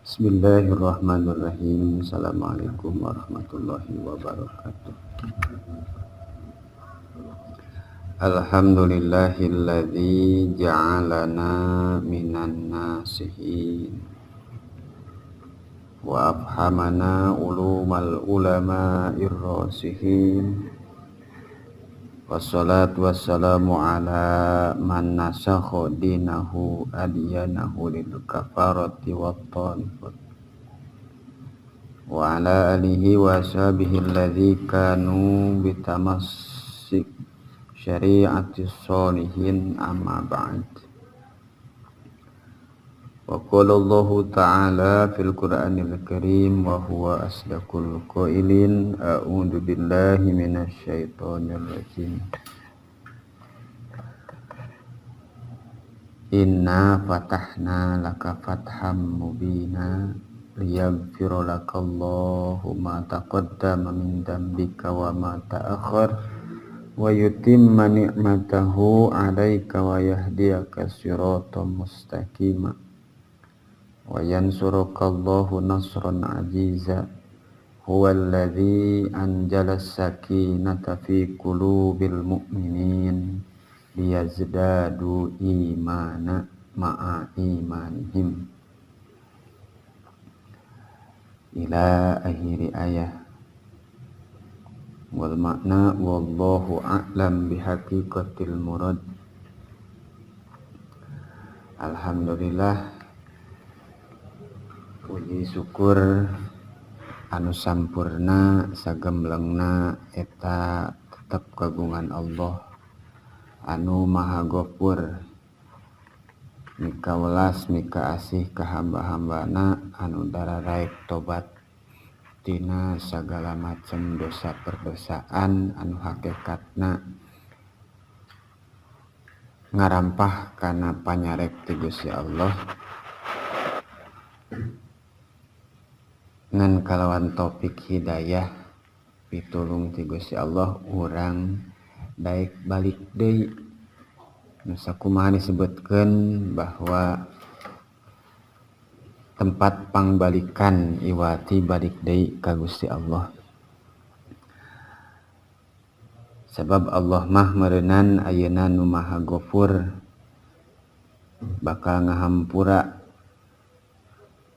Bismillahirrahmanirrahim. Assalamualaikum warahmatullahi wabarakatuh. Alhamdulillahilladzi ja'alana minan nasihin wa afhamana ulumal ulama'ir rasihin. Wassalatu wassalamu ala man nasakha dinahu adyanahu lil kafarati wat talifat wa ala alihi wa ashabihi alladzi kanu bitamassik syari'ati sholihin, amma ba'd. Wa qala Allahu ta'ala fil Qur'anil Karim wa huwa asdaqul qailin, a'udzu billahi minasyaitonir rajim. Inna fatahna laka fatham mubina liyaghfira lakallahu ma taqaddama min dzambika wa ma ta'akhkhar wa yutimma ni'matahu 'alaika wa yahdiyaka siratan mustaqima wa yansurukallahu nasran 'aziza. Huwallazi anjala sakinata fi qulubil mu'minin liyazdadu imana ma'a imanihim ila akhiri ayah. Wal makna wallahu a'lam bihaqiqatil murad. Alhamdulillah, puji syukur anu sampurna sagemblengna eta tetep kagungan Allah anu Maha Ghafur, mika welas mika asih ka hamba-hambana anu dararaek tobat tina sagala macam dosa perdosaan anu hakikatna ngarampah kana panyarek ti Gusti Allah. Ngan kalawan topik hidayah pitulung ti Gusti Allah urang daek balik deui. Nu sakumaha disebutkeun bahwa tempat pangbalikan iwati balik deui ka Gusti Allah. Sebab Allah mah meureunan ayeuna nu Maha Ghafur, bakal ngahampura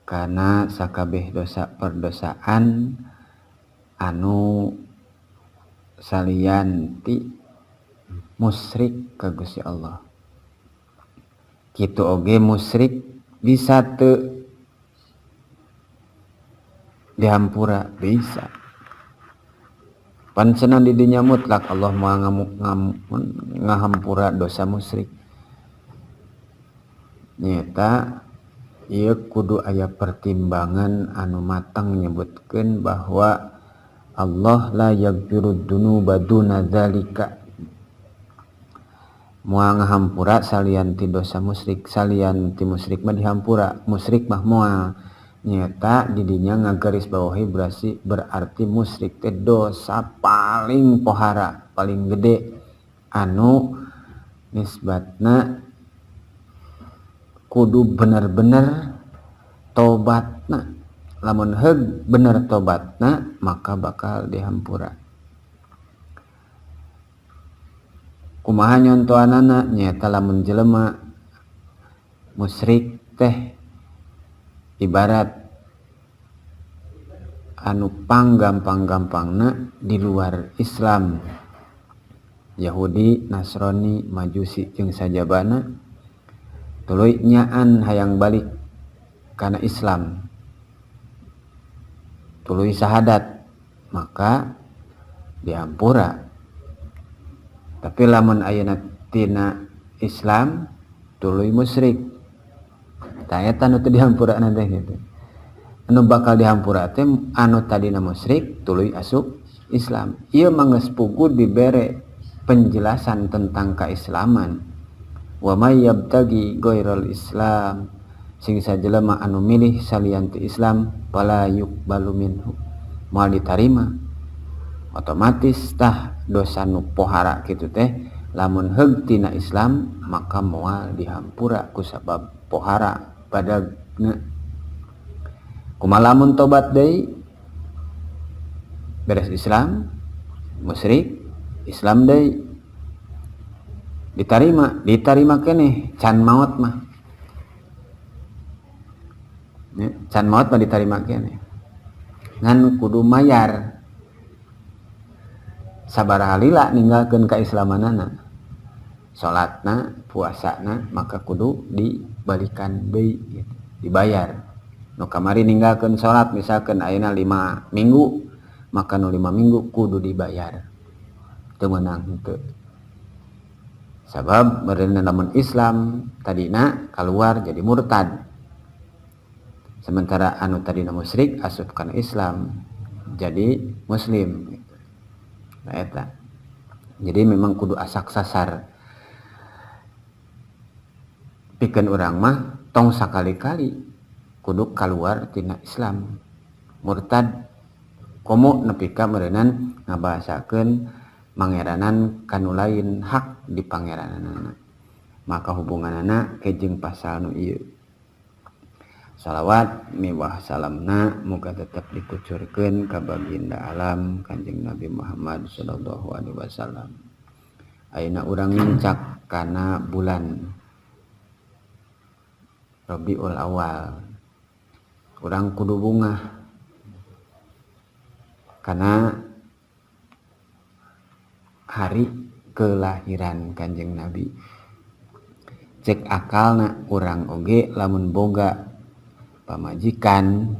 kana sakabeh dosa perdosaan anu salian ti musyrik ka Gusti Allah. Kitu oge musyrik bisa teu dihampura, bisa. Pan cenah di dinya mutlak Allah moal ngahampura dosa musyrik. Nyata ieu kudu aya pertimbangan anu matang nyebutkeun bahwa Allah la yaghfiru dzunuba duna dzalika. Moal ngahampura salian ti dosa musyrik, salian ti musyrik mah dihampura, musyrik mah moal. Nyata di dinya ngagaris bawahi berarti musyrik teh dosa paling pohara, paling gede anu nisbatna kudu bener-bener tobatna. Lamun heug bener tobatna maka bakal dihampura. Kumaha nyontoanana? Nyata lamun jelema musyrik teh ibarat anu panggampang-gampangna di luar Islam, Yahudi, Nasrani, Majusi jeung sajabana, tuluy nyaan hayang balik kana Islam, tuluy sahadat, maka dihampura. Tapi lamun ayeuna tina Islam tuluy musyrik, tah eta nu teu dihampura teh gitu. Anu bakal dihampura teh anu tadina musyrik tuluy asup Islam. Ieu mah geus puguh dibere penjelasan tentang keislaman. Wa may yabtagi ghairal Islam, sing sajelema anu milih salian ti Islam fala yuqbalu minhu, moal ditarima. Otomatis tah dosa nu pohara kitu teh lamun heug tina Islam maka moal dihampura ku sabab pohara badagna. Kumaha lamun tobat deui beres Islam musyrik Islam deui ditarima, ditarima keneh can maot mah. Ya, can maot mah ditarima keneh. Ngan kudu mayar sabaraha lila ninggalkeun kaislamanana. Salatna, puasana maka kudu dibalikan deui gitu, dibayar. Nu kamari ninggalkeun salat misalkan ayeuna 5 minggu, maka nu 5 minggu kudu dibayar. Teu meunang henteu. Sabab meureunna lamun Islam tadina keluar jadi murtad. Sementara anu tadina musyrik asup kana Islam jadi muslim gitu. Nah eta. Jadi memang kudu asak sasar. Pikeun urang mah tong sakali-kali kudu keluar tina Islam murtad komo nepi ka meureunan ngabahasakeun mangeranan kanu lain hak di pangerananana. Maka hubunganana jeung pasal nu ieu. Salawat miwah salamna muga tetep dikucurkeun ka baginda alam Kanjeng Nabi Muhammad sallallahu alaihi wasallam. Ayeuna urang nincak kana bulan Rabiul Awal. Urang kudu bungah karena hari kelahiran Kanjeng Nabi. Cek akalna urang oge lamun boga pamajikan,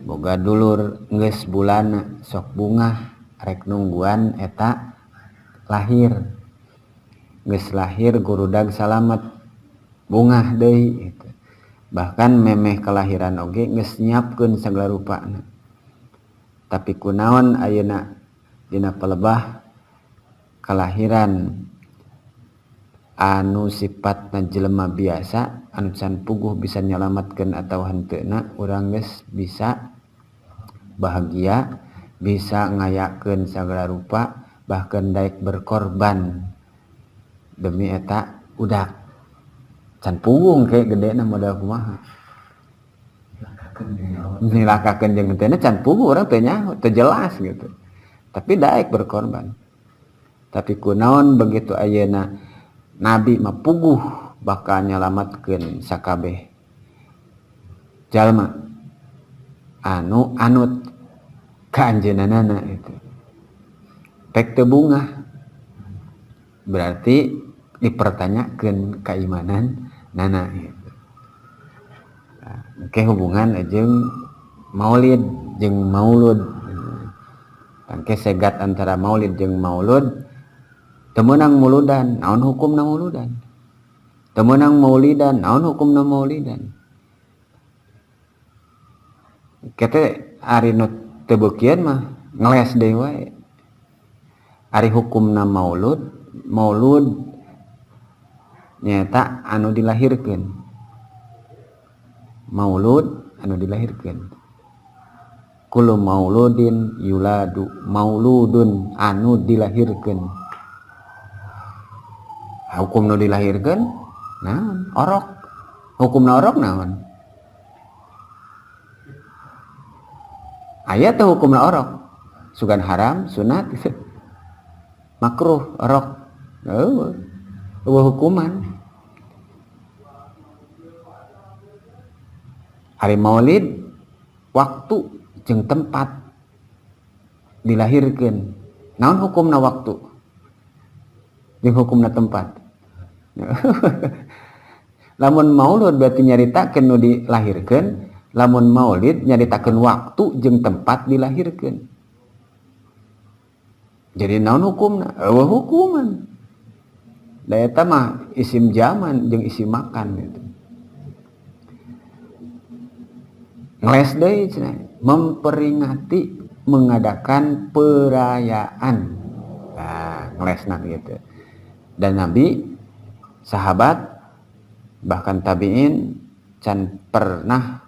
boga dulur geus bulanna sok bungah rek nungguan eta lahir. Geus lahir gurudag salamet bungah deui gitu. Bahkan memeh kelahiran oge geus nyiapkeun sagala rupana. Tapi kunaon ayeuna dina pelebah kelahiran anu sifatna jelema biasa anu can puguh bisa nyalametkeun atawa henteuna, urang geus bisa bahagia, bisa ngayakeun sagala rupa, bahkan daek berkorban demi eta udak. Can puguh ke gedena modal kumaha. Nilakakeun jeung henteuna can puguh urang teu nyaho, teu jelas gitu. Tapi daek berkorban. Tapi kunaon begitu ayeuna Nabi mah puguh bakal nyalametkeun sakabeh jalma anu anut ka anjeunna itu. Pek teu bungah. Berarti dipertanyakeun keimanan nana gitu. Nah, ke hubungan jeung maulid jeung maulud. Tangke segat antara maulid jeung maulud teu meunang muludan, naon hukumna muludan? Teu meunang maulidan, naon hukumna maulidan? Kete ari nu teu beukieun mah ngeles deui wae. Ari hukumna maulud, maulud nyaeta anu dilahirkeun. Maulud anu dilahirkeun. Kullu mauludin yuladu, mauludun anu dilahirkeun. Hukum nu dilahirkeun naon? Orok. Hukumna orok naon? Aya teh hukumna orok. Sugan haram, sunat, makruh orok. Eueuh. Eueuh hukuman. Hari maulid waktu jeung tempat dilahirkeun. Naon hukumna waktu? Jeung hukumna tempat. Lamun maulud berarti nyaritakeun nu dilahirkeun, lamun maulid nyaritakeun waktu jeung tempat dilahirkeun. Jadi naon hukumna? Eueuh hukuman. Da eta mah isim zaman jeung isim makan gitu. Ngeles deui cenah, memperingati mengadakan perayaan. Nah, ngelesna gitu. Dan Nabi, sahabat, bahkan tabiin can pernah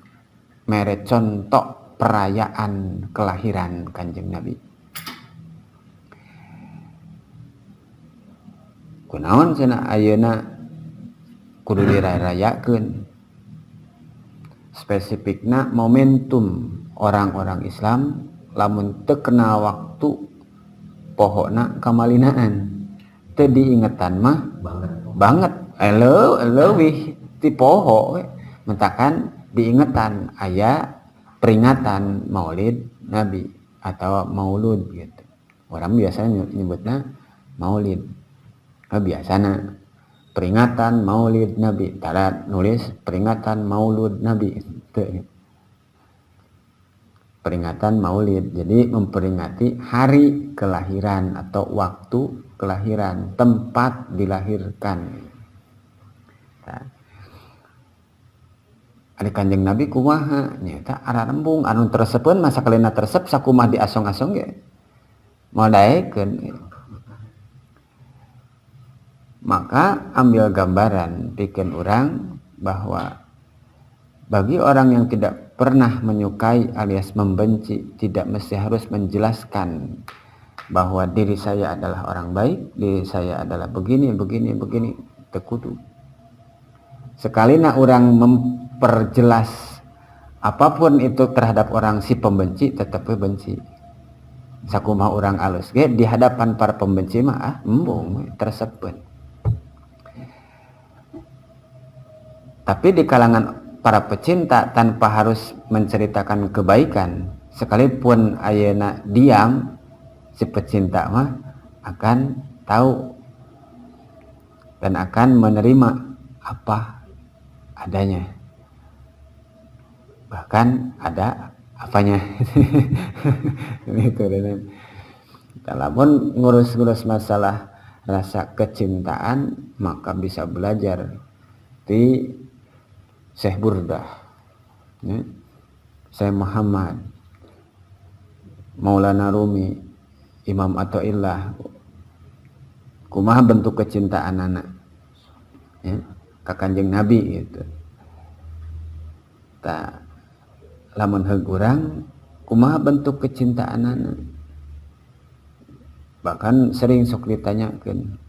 mere contoh perayaan kelahiran Kanjeng Nabi. Kunaon cenah ayeuna kudu dirayakeun. Spesifikna momentum orang-orang Islam lamun teu kena waktu pohona kamalinaan teu diingetan mah banget banget leuwih ti poho we. Mentakan diingetan aya peringatan Maulid Nabi atau Maulud gitu. Orang biasanya nyebutna Maulid. Nah, biasana peringatan Maulid Nabi, tara nulis peringatan Maulud Nabi teu. Peringatan Maulid, jadi memperingati hari kelahiran atau waktu kelahiran, tempat dilahirkan. Nah, ari Kanjeng Nabi kumaha nyaeta ararembung anu teresepeun masa kalina teresep sakumaha diasong-asong ge moal daekeun. Maka ambil gambaran pikeun urang bahwa bagi orang yang tidak pernah menyukai alias membenci, tidak mesti harus menjelaskan bahwa diri saya adalah orang baik, diri saya adalah begini, begini, begini, teu kudu. Sekalina orang memperjelas apapun itu terhadap orang si pembenci, tetap benci. Sakumaha orang alus ge di hadapan para pembenci mah embung tersepeun. Tapi di kalangan para pecinta tanpa harus menceritakan kebaikan, sekalipun ayeuna diam, si pecinta mah akan tahu dan akan menerima apa adanya, bahkan ada apanya. Itu dan lamun ngurus-ngurus masalah rasa kecintaan, maka bisa belajar di Syekh Burdah, ya. Syekh Muhammad, Maulana Rumi, Imam Athaillah. Kumaha bentuk kecintaan anak, ya, ka Kanjeng Nabi gitu. Ta lamun heug urang kumaha bentuk kecintaan anak? Bahkan sering sok ditanyakeun,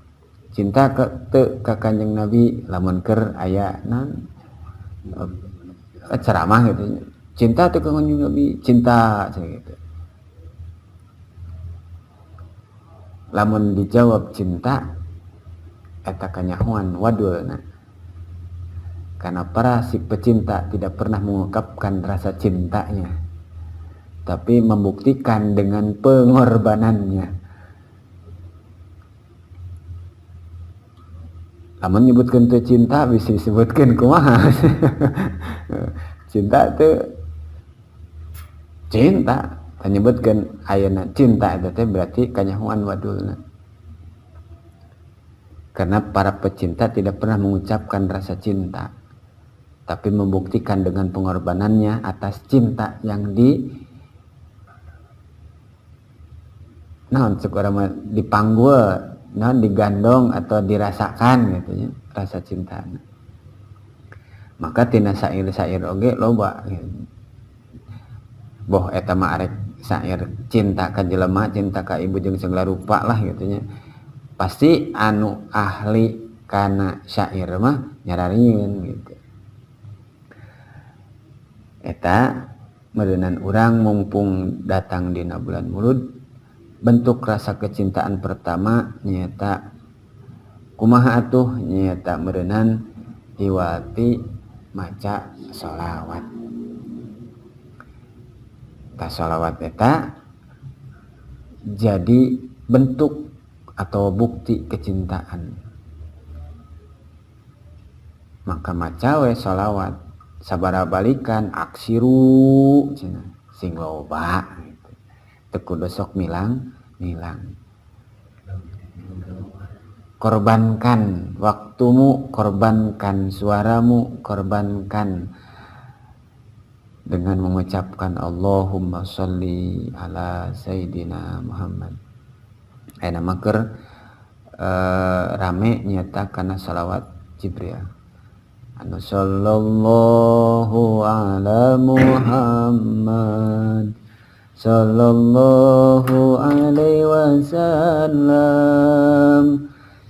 cinta ke teu ka Kanjeng Nabi lamun keur aya naon ceramah gitu, cinta teu ka Kanjeng Nabi, cinta gitu. Lamun dijawab cinta eta kanyahoan wadulna, karena para si pecinta tidak pernah mengungkapkan rasa cintanya, tapi membuktikan dengan pengorbanannya. Lamun nyebutkeun teu cinta bisa disebutkeun kumaha. Cinta teu cinta, nyebutkeun ayeuna cinta eta teh berarti kanyahoan wadulna. Karena para pecinta tidak pernah mengucapkan rasa cinta, tapi membuktikan dengan pengorbanannya atas cinta yang di naon cek urang mah dipanggul, naon digandong atau dirasakan gitu nya, rasa cinta. Maka tina syair-syair oge loba gitu. Boh eta mah arek syair cinta ka jelema, cinta ka ibu jeung segala rupa lah gitu nya. Pasti anu ahli kana syair mah nyararieun gitu. Eta meureunan urang mumpung datang dina bulan Mulud, bentuk rasa kecintaan pertama nyaeta kumaha atuh, nyaeta meureunan iwati maca sholawat. Ta sholawat eta jadi bentuk atau bukti kecintaan. Maka maca we sholawat sabara balikan aksiru cenah sing loba gitu. Teu kudu sok milang milang. Korbankan waktumu, korbankan suaramu, korbankan dengan mengucapkan Allahumma sholli ala Sayyidina Muhammad. Ayeuna mah keur rame nyata kana shalawat Jibril. Anu sallallahu ala Muhammad sallallahu alaihi wasallam,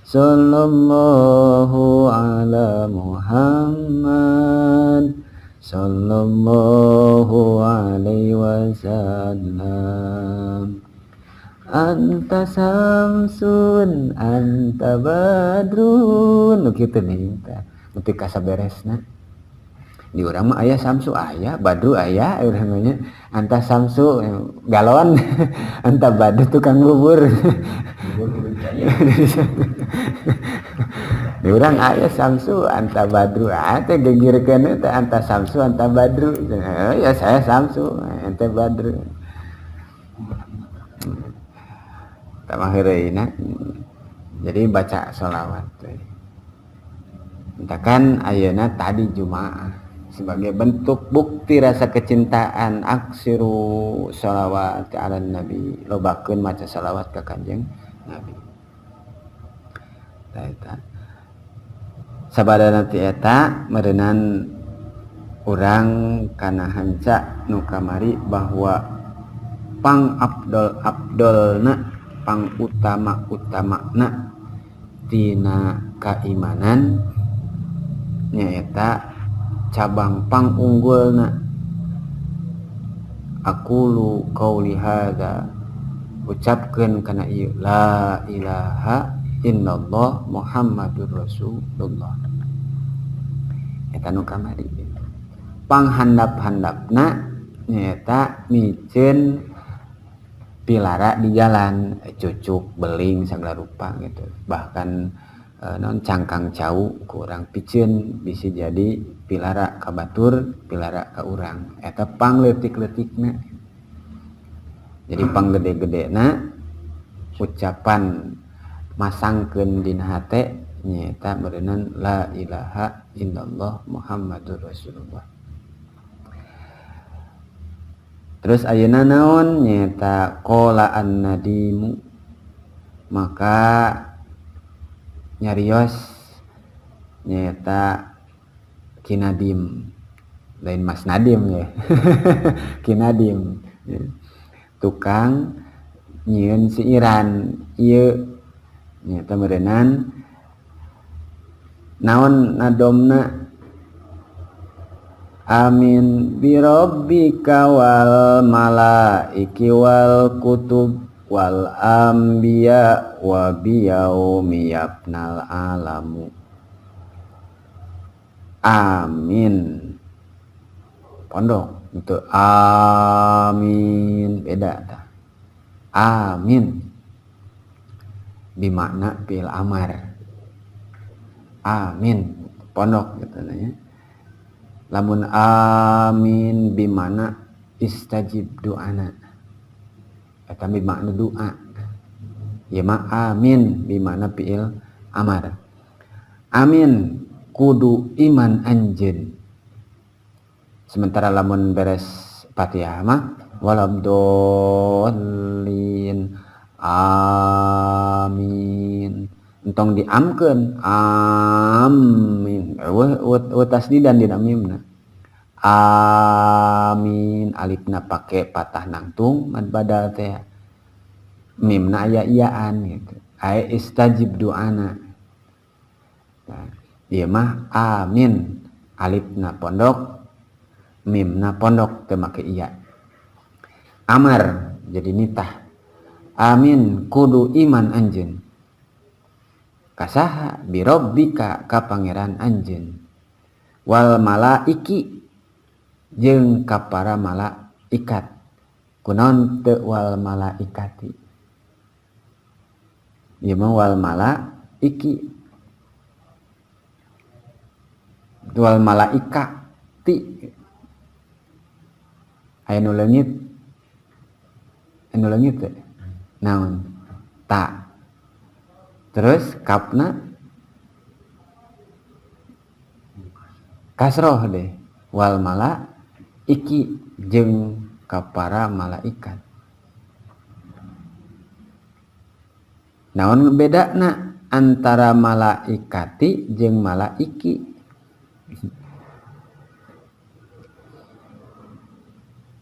sallallahu ala Muhammad Sallallahu alaihi wasallam. Anta samsun anta badrun. Nu kitu nih tah nepi ka saberesna. Di urang mah aya samsu aya, badru aya urang mah nya. Anta samsu galon, anta badru tukang bubur. Di urang aya samsu anta badru, ah teh gegirkeun teh anta samsu anta badru. Ya saya samsu, ente badru. Tah mah heureuyna. Jadi baca sholawat teh. Kan ayeuna tadi Jumaah sebagai bentuk bukti rasa kecintaan aksiru sholawat ala nabi, lobakeun maca sholawat ka Kanjeng Nabi. Tah eta sabadana ti eta meureunan urang kana hanca nu kamari bahwa pang abdol abdolna pang utama utamana tina kaimanan nyaeta cabang pangunggulna. Aqulu qauli hadza, ucapkeun kana ieu la ilaha illallah Muhammadur Rasulullah. Eta nu kamari panghandap-handapna nyaeta miceun pilara di jalan, cucuk beling sagala rupa gitu, bahkan non cangkang cau kurang piceun bisa jadi pilara ka batur, pilara ka urang. Eta pang leutik-leutikna. Jadi pang gede-gedena ucapan masangkeun dina hate nyaeta beureunan la ilaha illallah Muhammadur Rasulullah. Terus ayeuna naon nyaeta qala an-nadimu, maka nyarios nyaeta Kinadim, lain Mas Nadim ya. Kinadim tukang nyieun siiran ieu nyaeta meureunnan naon nadomna amin bi rabbika wal malaiki wal kutub wal anbiya wa bi yaumi yafnal alamu. Amin pondok untuk amin beda tah. Amin bimakna fil amar. Amin pondok gitu nanya. Lamun amin bimakna istajib doana, eta bimakna doa. Ieu mah amin bimakna fiil amar. Amin kudu iman anjeun. Sementara lamun beres Fatihah mah waladhdallin amin. Entong diamkeun amin. Eueuh tasdidan dina mimna. Amin alifna pake patah nangtung mad badal teh. Mimna aya iyaan gitu. Ai istajib doana. Nah, ieu mah amin alifna pondok mimna pondok teu make iya. Amar jadi nitah. Amin kudu iman anjeun. Kasaha bi rabbika ka pangeran anjeun. Wal malaiki jeung ka para malaikat. Kunaon teu wal malaikati? Ieu mah wal malaiki. Wal malaikati. Aya nu leungit. Aya nu leungit teh. Naon? Ta. Terus kapna kasroh deh. Wal malaiki jeung ka para malaikat. Naon bedana antara malaikati jeung malaiki?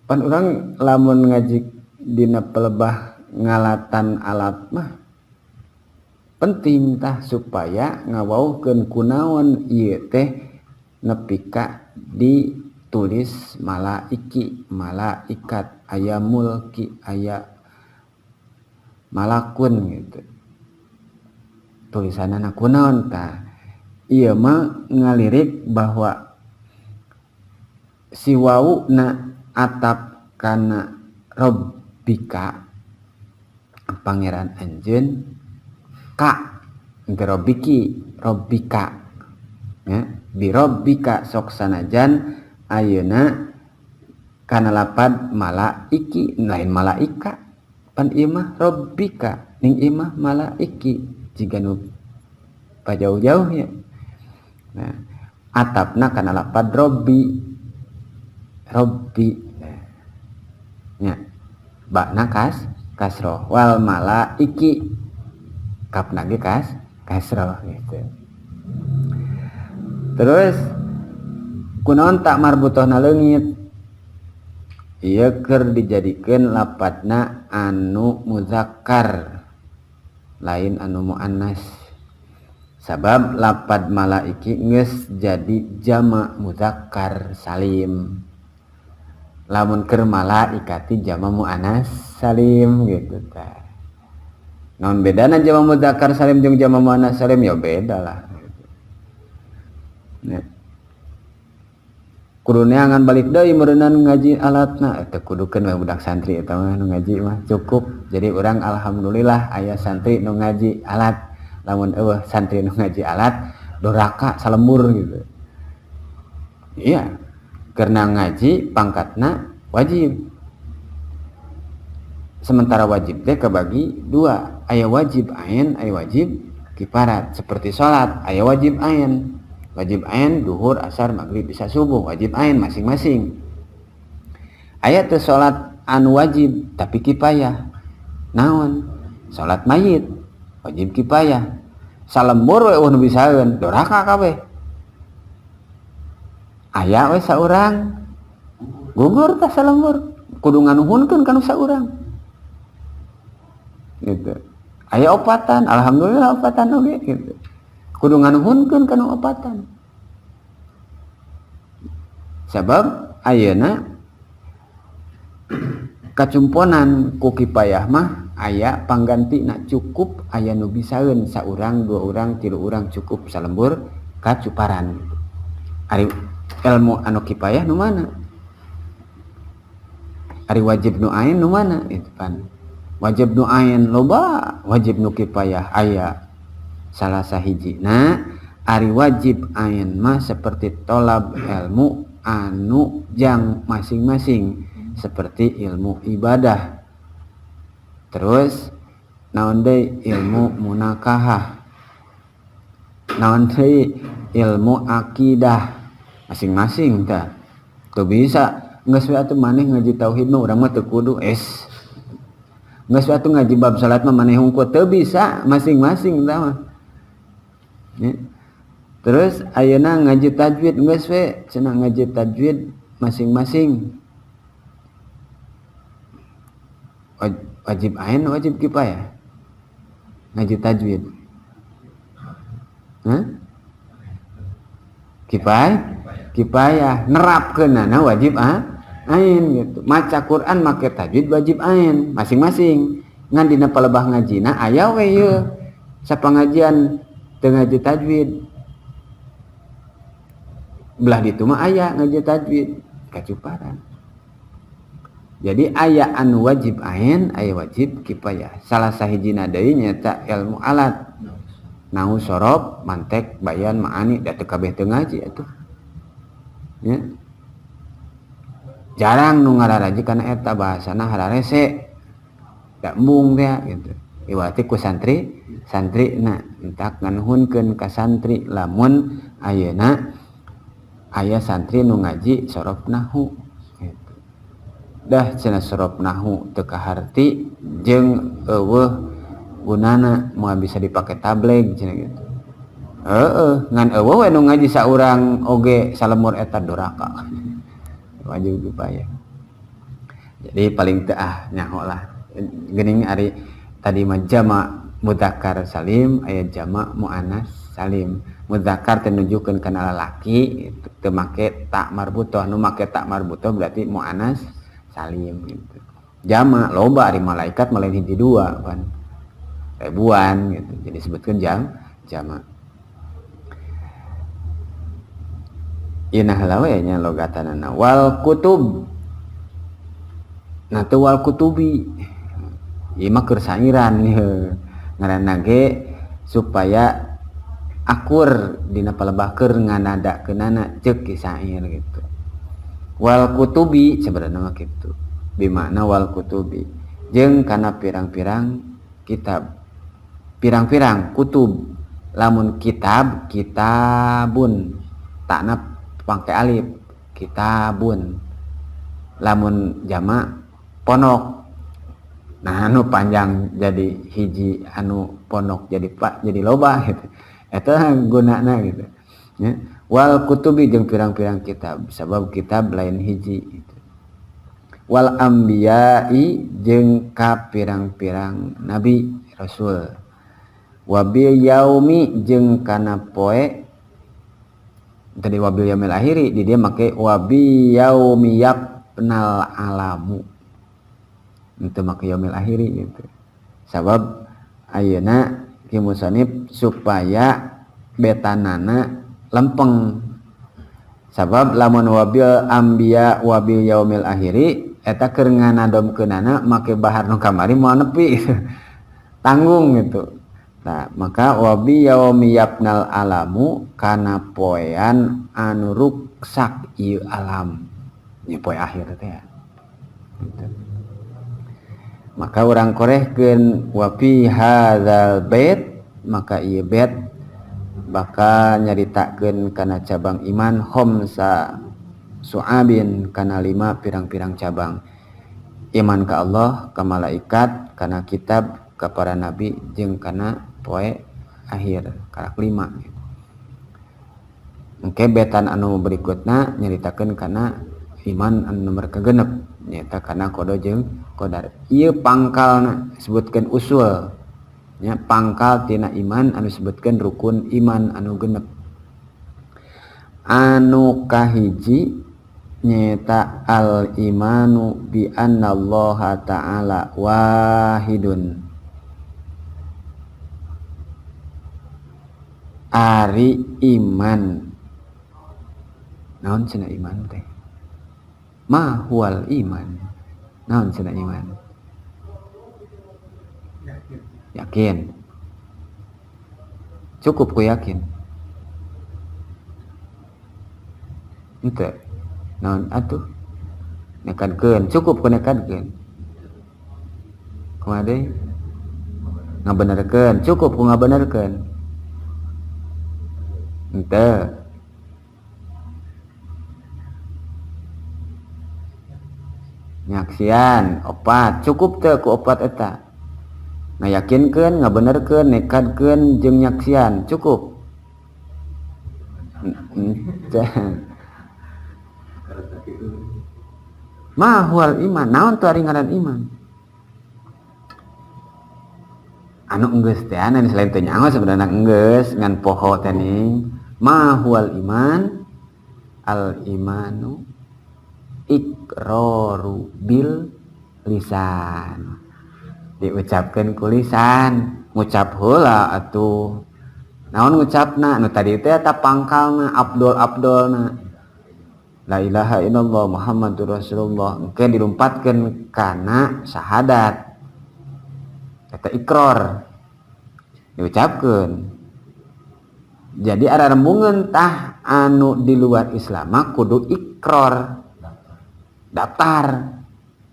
Pan urang lamun ngaji dina pelebah ngalatan alat mah penting tah supaya ngawauhkeun kunaon ieu teh nepi ka di Tulis malaiki, malaikat, aya mulki, aya malakun gitu. Tulisanana kunaon tah? Ieu mah ngalirik bahwa si wau na atap kana robbika, pangeran anjeun, ka henteu robbiki, robbika ya, bi robbika. Sok sanajan ayeuna kana lapad malaiki, lain malaika, pan ieu mah robbika, ning ieu mah malaiki, jiga nu pajauh-jauh ya. Nah, atapna kana lapad robbi, robbi nya, bakna kasroh, wal malaiki kapna ge kasroh gitu. Terus kunaon ta marbutohna leungit? Ieu keur dijadikeun lapatna anu muzakkar, lain anu muannas, sabab lapad malaiki geus jadi jama muzakkar salim. Lamun keur malaikati jama muannas salim gitu tah. Naon bedana jama muzakkar salim jeung jama muannas salim? Ya beda lah gitu. Ya. Kudu neangan balik deui meureunnan ngaji alatna eta, kudukeun we budak santri eta mah, nu ngaji mah cukup. Jadi urang alhamdulillah aya santri nu ngaji alat. Lamun euweuh santri nu ngaji alat, doraka salembur gitu. Iya, karena ngaji pangkatna wajib. Sementara wajib teh kebagi dua, aya wajib ain, aya wajib kifarat. Seperti salat, aya wajib ain. Wajib ain duhur, asar, maghrib, bisa subuh, wajib ain masing-masing. Aya teh salat anu wajib tapi kifayah. Naon? Salat mayit wajib kifayah. Salembur we euweuh nu bisaeun, doraka kabeh. Aya we saurang gugur tah salembur, kudu nganuhunkeun ka nu saurang gitu. Aya opatan, alhamdulillah opatan oge gitu, kudu nganuhunkeun ka nu opatan, sabab ayeuna kacumponan ku kifayah mah aya panggantina, cukup aya nu bisaeun saurang, dua orang, tilu orang, cukup salembur kacuparan gitu. Ari ilmu anu kifayah nu mana? Ari wajib nu ain nu mana itu? Pan wajib nu ain loba, wajib nu kifayah aya salah sahiji. Nah, ari wajib ain mah seperti tolab ilmu anu jang masing-masing, seperti ilmu ibadah, terus naon deui, ilmu munakahah, naon deui, ilmu akidah masing-masing tah. Teu bisa geus we atuh maneh ngaji tauhid mah, urang mah teu kudu, es geus we atuh ngaji bab salat mah maneh hungkul, teu bisa, masing-masing tah mah ya. Terus ayeuna ngaji tajwid, geus we cenah ngaji tajwid masing-masing, wajib ain, wajib kifayah ngaji tajwid? Hah? Kifayah, kifayah. Nerapkeunana wajib ain gitu. Maca Quran make tajwid wajib ain masing-masing, ngan dina palebah ngajina aya we ieu sapangajian teu ngaji tajwid, belah ditu mah aya ngaji tajwid, kacuparan. Jadi aya anu wajib ain, aya wajib kifayah. Salah sahijina deui nyaeta ilmu alat, nahu, sorof, mantek, bayan, maani, da teu kabeh teu ngaji atuh ya. Jarang nu ngararaji kana eta, bahasana hararese, da embung teh gitu. Iwati ku santri santri na entak nganuhunkeun ka santri lamun ayeuna aya santri nu ngaji sorof nahu gitu. Dah cenah sorof nahu teu kaharti jeung euweuh gunana, moal bisa dipake tabligh cenah gitu. Heeh, ngan euweuh we nu ngaji saurang oge salemur eta, doraka, wajib kifayah. Jadi paling teu ah nyaho lah geuning, ari tadi mah jama mudzakkar salim, aya jama muannas. salim. Muzakkar teh nunjukkeun kana lalaki teu make ta marbutoh, nu make ta marbutoh berarti muannas salim gitu. Jama loba ari malaikat mah lain hiji dua kan. Ribuan gitu. Jadi sebutkeun jama. Ieu nah heula we nya logatanana wal kutub. Nah teu wal kutubi. Ieu mah keur sairan ieu. Ngaranna ge supaya akur dina palebah keur nganadakeunana ceuk ki syair gitu. Wal kutubi sebenarnya mah kitu. Bimakna wal kutubi jeung kana pirang-pirang kitab. Pirang-pirang kutub. Lamun kitab kitabun takna pangke alif kitabun. Lamun jama ponok. Nah anu panjang jadi hiji, anu ponok jadi pak jadi loba gitu. Eta gunana gitu. Ya. Wal kutubi jeung pirang-pirang kitab, sabab kitab lain hiji gitu. Wal anbiya'i jeung ka pirang-pirang nabi rasul. Wabil yaumi jeung kana poe tadi wabil yaumil akhiri di dia make wabi yaumi yafnal alamu. Itu make yaumil akhiri gitu. Sabab ayeuna ki musannif supaya betanana lempeng. Sabab lamun wabil anbiya wabil yaumil akhiri eta keur nganadomkeunana make bahar nu kamari moal nepi gitu. Tanggung gitu. Nah, maka wabi yaumi yafnal alamu kana poean anu ruksak ieu alam. Nya poe akhir teh ya. Gitu. Maka urang korehkeun wa fi hadzal bait, maka ieu bait bakal nyaritakeun kana cabang iman khamsa su'abin kana 5 pirang-pirang cabang. Iman ka Allah, ka malaikat, kana kitab, ka para nabi jeung kana poe akhir karak 5. Engke betan anu berikutna nyaritakeun kana iman anu nomor kagenep nyaeta kana qada jeung qadar. Ieu pangkalna disebutkeun usul nya, pangkal tina iman anu disebutkeun rukun iman anu genep. Anu kahiji nyaeta al imanu bi annallaha ta'ala wahidun. Ari iman naon cenah iman teh? Ma huwal iman? Naon cenah iman? Yakin. Yakin. Cukup ku yakin. Henteu. Naon atuh? Nekadkeun, cukup ku nekadkeun. Kumaha deui? Ngabenerkeun, cukup ku ngabenerkeun. Henteu. Nyaksian opat, cukup teu ku opat eta. Ngayakinkeun, ngabenerkeun, nekadkeun jeung nyaksian, cukup. Henteu. Ma huwal iman? Naon tu ari ngaran iman? Anu enggeus teh anu selain teu nyaho sebenarnya enggeus ngan poho teh ning. Ma huwal iman? Al imanu iqraru bil lisan. Diucapkeun ku lisan, ngucap heula atuh. Naon ngucapna? Nu tadi teh eta pangkalna, abdol-abdolna. La ilaha illallah Muhammadur Rasulullah. Engke dilumpatkeun kana syahadat. Eta ikrar. Diucapkeun. Jadi ara rembungeun tah anu di luar Islam mah kudu ikrar. Daftar.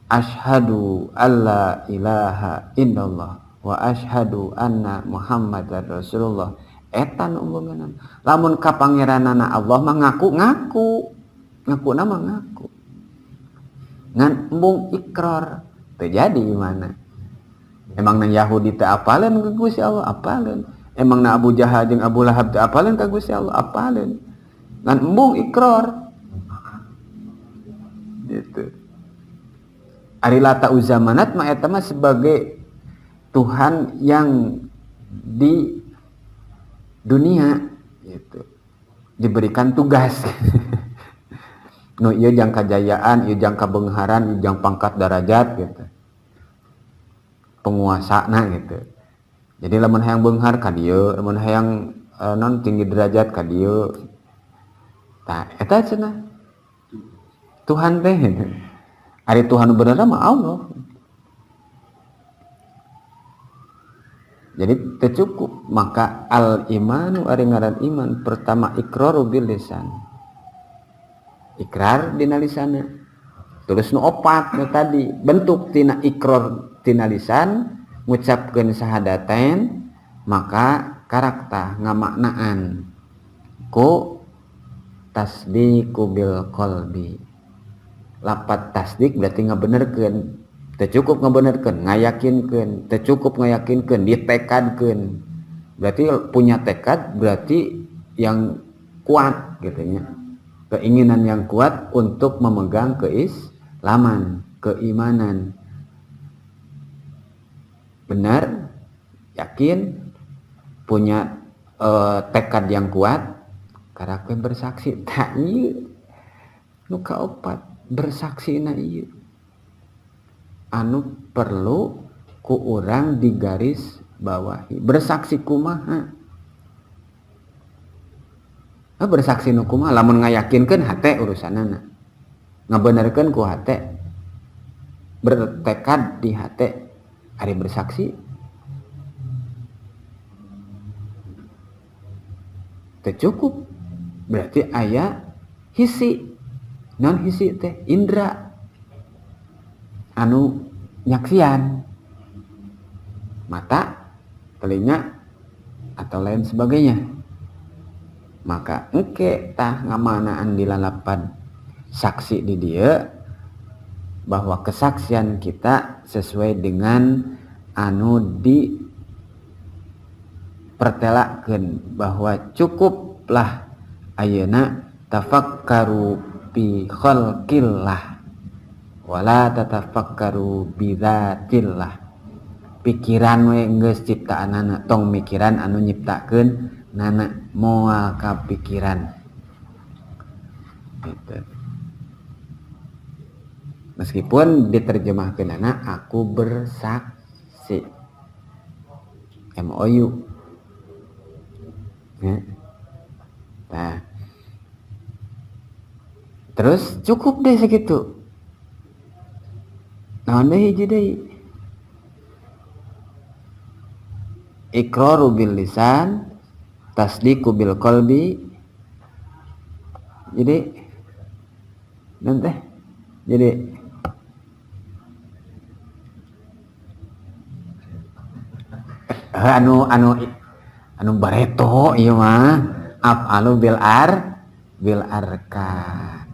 Asyhadu alla ilaha illallah wa asyhadu anna Muhammadar Rasulullah. Eta nu embungeunana. Lamun ka pangeranana Allah mah ngaku-ngaku. Ngakuna mah ngaku. Ngan embung ikrar teu jadi mana. Emang na Yahudi teu apaleun ka Gusti Allah, apaleun. Emang na Abu Jahal jeung Abu Lahab teu apaleun ka Gusti Allah, apaleun. Ngan embung ikrar. Gitu. Ari Lata Uzza Manat mah eta mah sebagai Tuhan yang dunia gitu. Diberikan tugas. Nu ieu jang kajayaan, ieu jang kabeungharan, ieu jang pangkat darajat gitu. Penguasana gitu. Jadi lamun hayang beunghar ka dieu, lamun hayang non tinggi derajat ka dieu. Tah eta cenah Tuhan teh. Ari Tuhan bener mah Allah. Jadi teu cukup, maka al imanu ari ngaran iman pertama iqraru bil lisan. Ikrar dina lisana. Terus nu opat nu tadi bentuk tina ikrar tina lisan ngucapkeun sahadatain maka karakta ngamaknaan ku tasdiqu bil qalbi. Lapat tasdik berarti ngabenerkeun. Teu cukup ngabenerkeun, ngayakinkeun, teu cukup ngayakinkeun, ditekadkeun. Berarti punya tekad berarti yang kuat gitu nya. Keinginan yang kuat untuk memegang keislaman, keimanan. Benar, yakin, punya tekad yang kuat, karak we bersaksi. Tak ieu nu kaopat bersaksi na ieu. Anu perlu ku urang digaris bawahi. Bersaksi kumaha? Nah, bersaksi nu kumaha? Lamun ngayakinkeun hate urusanana. Ngabenerkeun ku hate. Bertekad di hate ari bersaksi teu cukup. Berarti aya hisi. Non hisi teh indra anu nyaksian, mata, telinga, atau lain sebagainya. Maka engke tah ngamanaan dilalapan saksi di dia bahwa kesaksian kita sesuai dengan anu dipertelakeun bahwa cukuplah ayeuna tafakkaru bi khalqillah wala tatafakkaru bi dzatillah. Pikiran we geus ciptaanana, tong mikiran anu nyiptakeun nana, moal kapikiran gitu. Meskipun diterjemahkeunana aku bersaksi, MOU ya. Nah, terus cukup deh segitu. Naon deui hiji deui? Iqraru bil lisan, tasdiqu bil qalbi. Jadi nanti jadi anu anu anu bareto ieu mah afalu bil ar bil arkan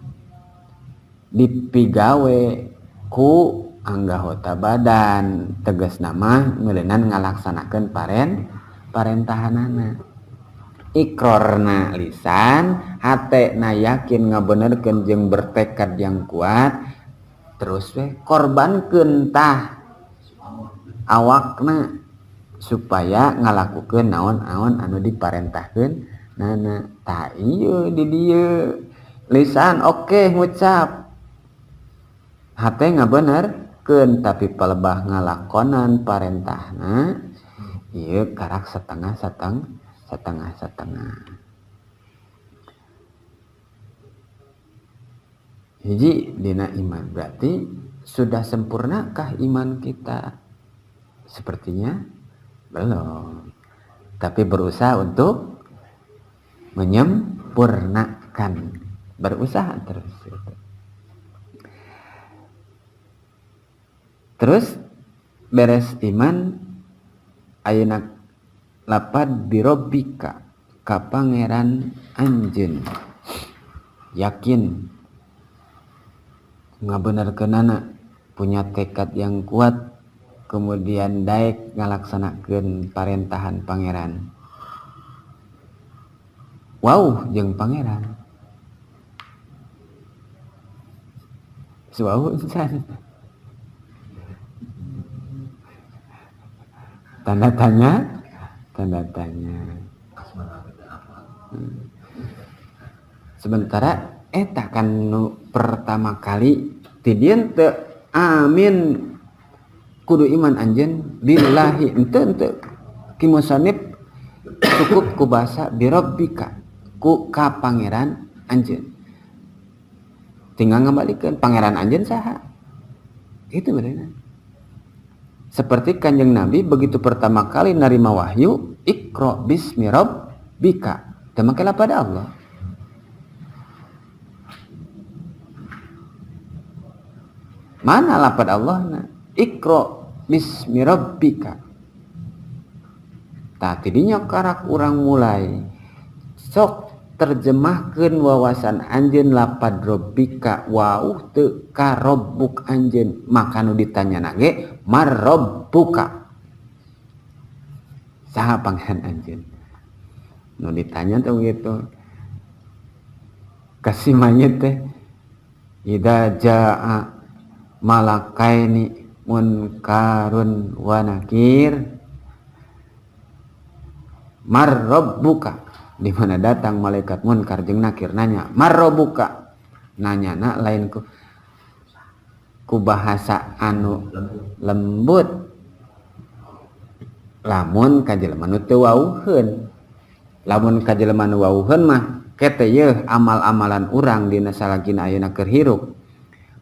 dipigawe ku anggota badan, tegas nama ngeuleunnan ngalaksanakeun parentahanana. Ikrorna lisan, hatena yakin ngabenerkeun jeung bertekad yang kuat, terus we korbankeun tah awakna supaya ngalakukeun naon-naon anu diparentahkeun nana. Tah ieu di dieu lisan oke ngucap, hate ngabenerkeun, tapi palebah ngalakonan parentahna ieu karak setengah setengah setengah setengah. Hiji dina iman, berarti sudah sempurnakah iman kita? Sepertinya belum, tapi berusaha untuk menyempurnakan, berusaha terus gitu. Terus beres iman ayeuna lapad birobika ka pangeran anjeun, yakin ngabenerkeunana, punya tekad yang kuat, kemudian daek ngalaksanakeun parentahan pangeran. Wow jeung pangeran. Suau insan. Tanda tanya, tanda tanya. Sementara eta kan nu pertama kali ti dieu teu amin kudu iman anjeun billahi henteu henteu ki musannif cukup ku bahasa birabbika ku ka pangeran anjeun. Tinggal ngabalikeun pangeran anjeun saha. Itu benerna. Seperti Kanjeng Nabi begitu pertama kali narima wahyu, Iqra bismi rabbika. Teu make pada Allah. Mana lapad Allahna? Iqra bismi rabbika. Tah tidinya karak urang mulai sok terjemahkeun wawasan anjeun lapad rabbika wauh teu ka rabbuk anjeun, maka nu ditanyana ge marabbuka, saha pangeran anjeun nu ditanya tuh gitu. Kasih mayit teh idza jaa malakaini munkarun wa nakir marabbuka, di mana datang malaikat munkar jeung nakir nanya marabbuka, nanyana lain ku bahasa anu lembut lamun ka jelema nu teu wauheun. Lamun ka jelema nu wauheun mah kete yeuh amal-amalan urang dina salagina ayeuna keur hirup,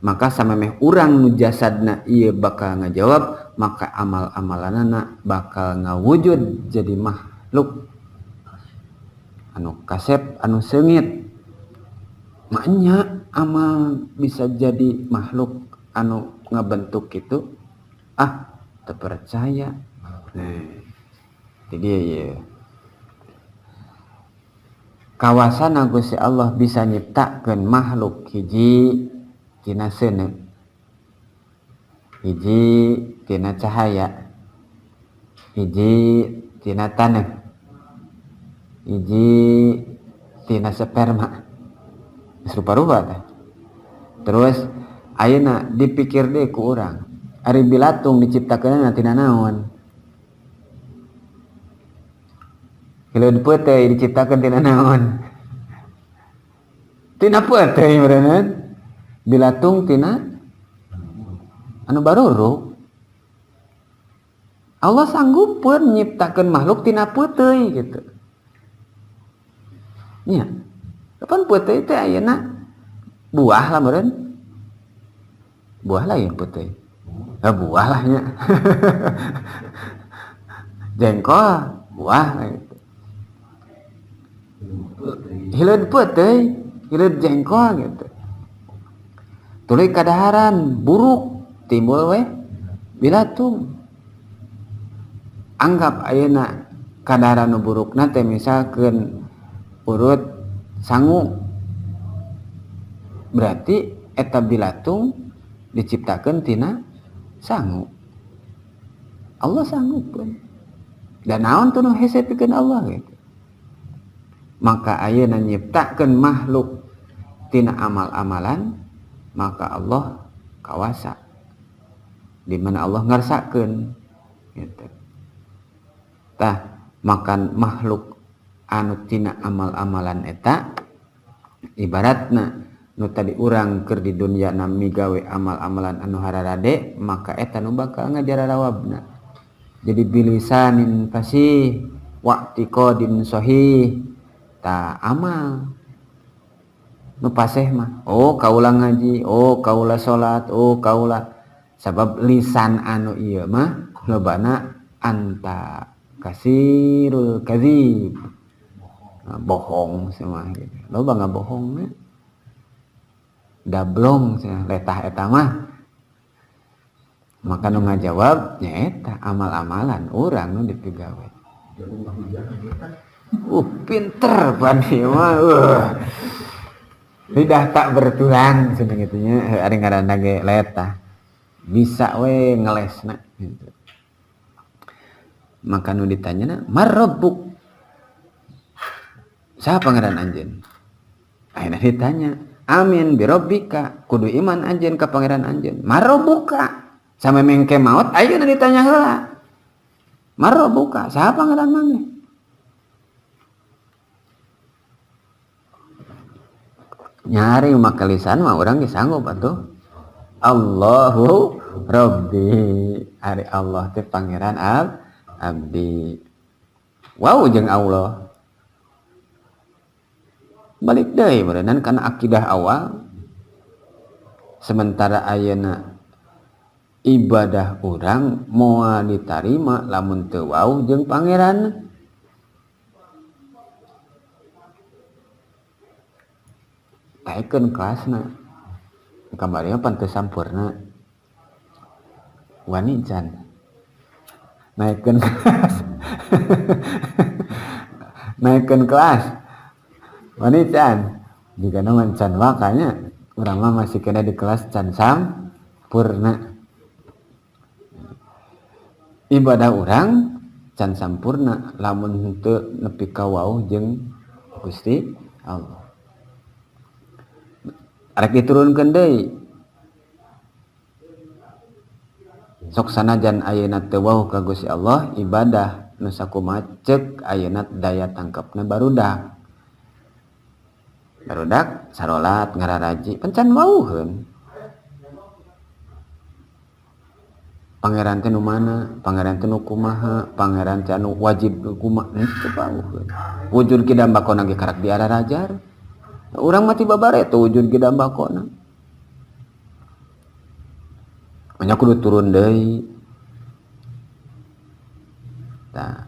maka samemeh urang nu jasadna ieu bakal ngajawab, maka amal-amalanana bakal ngawujud jadi makhluk anu kasep anu seungit. Maknya amal bisa jadi makhluk anu ngabentuk gitu, ah terpercaya. Nah, jadi ya kawasan Gusti Allah bisa nyiptakeun makhluk hiji tina seuneu, hiji tina cahaya, hiji tina taneuh, hiji tina sperma. Geus rupa-rupa teh. Terus ayeuna dipikir deui ku urang, ari bilatung diciptakeunna tina naon? Hileud peuteuy diciptakeun tina naon? Tina peuteuy meureuneuh. Bilatung tina anu baruruk. Allah sanggupeun nyiptakeun makhluk tina peuteuy gitu. Nya. Kapan peuteuy teh ayeuna buah lah meureun. Buah lah yang peuteuy. Ah, buah lah nya. Jengkol buah gitu. Hileud peuteuy, hileud jengkol gitu. Tuluy kadaharan buruk timbul weh bilatung. Anggap ayeuna kadaharan nu burukna teh misalkeun urut sangu, berarti eta bilatung diciptakeun tina sangu. Allah sanggup pun. Dan naon tuh nu hese pikeun Allah gitu. Maka ayeuna nyiptakeun makhluk tina amal-amalan, maka Allah kawasa di mana Allah ngarsakeun gitu. Tah makan makhluk anu tina amal-amalan eta ibaratna nu tadi urang keur di dunia na migawe amal-amalan anu hararade, maka eta nu bakal ngajarawabna. Jadi bilisanin fasih wa'tiqadin sahih. Ta amal nu paseh mah, oh kaula ngaji, oh kaula salat, oh kaula, sabab lisan anu ieu mah lobana anta kasirul kadzib, bohong semua gitu. Loba ngabohongna dablong cenah letah eta mah. Maka nu ngajawab nyaeta amal-amalan urang nu dipigawe. Pinter pan ieu mah. Lidah tak bertulang cenah kitu nya, ari ngaranna ge letah. Bisa we ngelesna gitu. Maka nu ditanyana marrabbuk, saha pangeran anjeun? Ayeuna ditanya amin birabbika, kudu iman anjeun ka pangeran anjeun. Marabbuka, sampe mengke maot ayeuna ditanya heula. Marabbuka, saha pangeran maneh? Nyari make lisan mah urang ge sanggup atuh. Allahu Rabbi, ari Allah teh pangeran abdi. Wow jeung Allah. Balik deui meureunnan kana akidah awal. Sementara ayeuna ibadah urang moal ditarima lamun teu wau jeung pangeran. Taekeun kelasna. Kamari mah pan teu sampurna. Wani can. Naikkeun kelas. Naikkeun kelas. Wani can. Jigana mah can wakanya urang mah masih kena di kelas can sampurna. Ibadah urang can sampurna lamun henteu nepi ka wau jeung Gusti Allah. Arek diturunkeun deui. Sok sanajan ayeuna teu wau ka Gusti Allah, ibadah nu sakumaha ceuk ayeuna daya tangkepna barudak. Barudak sarolat ngararaji pan can wauheun. Pangeran teh nu mana? Pangeran teh nu kumaha? Pangeran teh anu wajib nu kumaha? Henteu wauheun. Wujud kidam bakona ge karak diararajar. Urang mah tiba bare tuh wujud kidam bakona. Banyak kudu turun deui. Tah.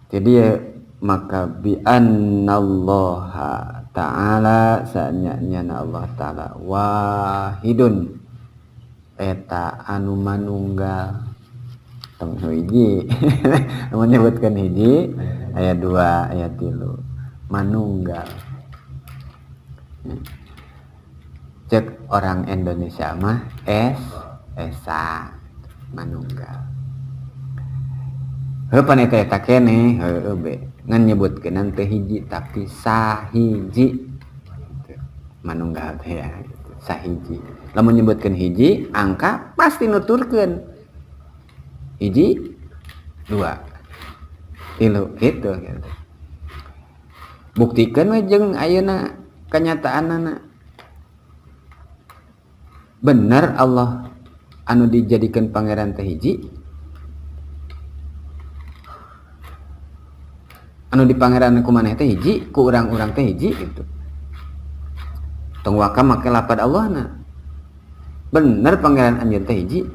Jadi ya, maka bi annallaha ta'ala sanya-nyana Allah ta'ala wahidun eta anu manunggal. Tong hiji. Lamun nyebutkeun hiji aya 2, aya 3. Manunggal. Cek orang Indonesia mah esa manunggal. Heuh pan eta eta keneh heueuh be ngan nyebutkeun teh hiji tapi sahiji. Manunggal teh ya sahiji. Lamun nyebutkeun hiji angka pasti nuturkeun. Hiji, 2, 3 gitu, gitu. Buktikeun we jeung ayeuna kenyataanana. Bener Allah anu dijadikeun pangeran teh hiji? Anu dipangeran ku maneh teh hiji, ku urang-urang teh hiji gitu. Tong waka make lapad Allahna. Bener pangeran anjeun teh hiji.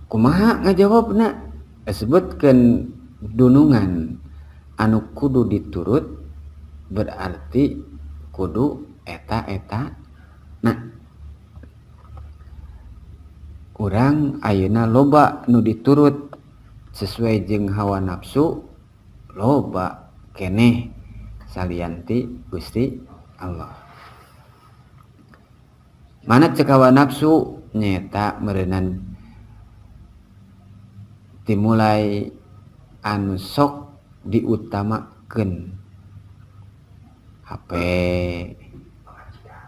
Kumaha ngajawabna? Sebutkeun dunungan anu kudu diturut berarti kudu eta-eta. Nah, urang ayeuna loba nu diturut sesuai jeung hawa nafsu, loba keneh salianti Gusti Allah. Mana cek hawa nafsu nyeta meureunan dimulai anu sok diutamakeun HP,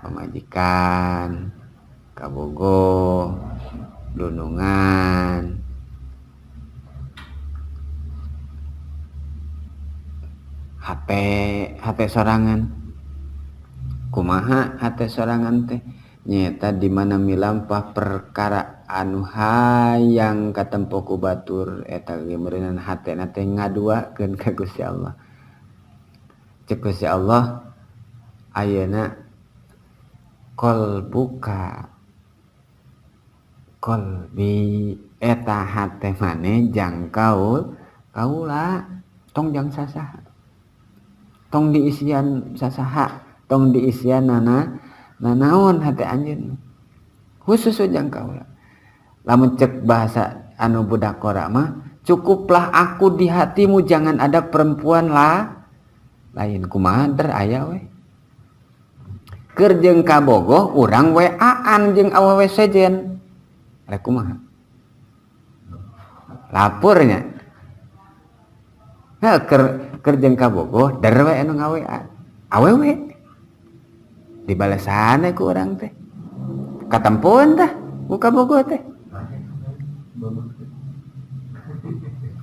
pamajikan, kabogoh, dunungan, hate sorangan. Kumaha hate sorangan teh? Nyeta di mana milampah perkara anu hayang katempo ku batur eta ge meureunan hatena teh ngaduakeun ka Gusti Allah. Cek Gusti Allah ayeuna qalbuka qalbi eta hate maneh jang kaula tong jang sasaha, tong diisian sasaha, tong diisian nana nanaon hate anjeun khusus jang kaula. Lamun cek bahasa anu budak kora mah cukuplah aku di hatimu, jangan ada perempuan lah lain. Kumaha der aya we keur jeung kabogoh urang WA-an jeung awewe sejen rek kumaha lapurnya. Nah, keur jeung kabogoh der we anu nga-WA awewe dibalesan ku urang teh katempoan tah ku kabogoh teh.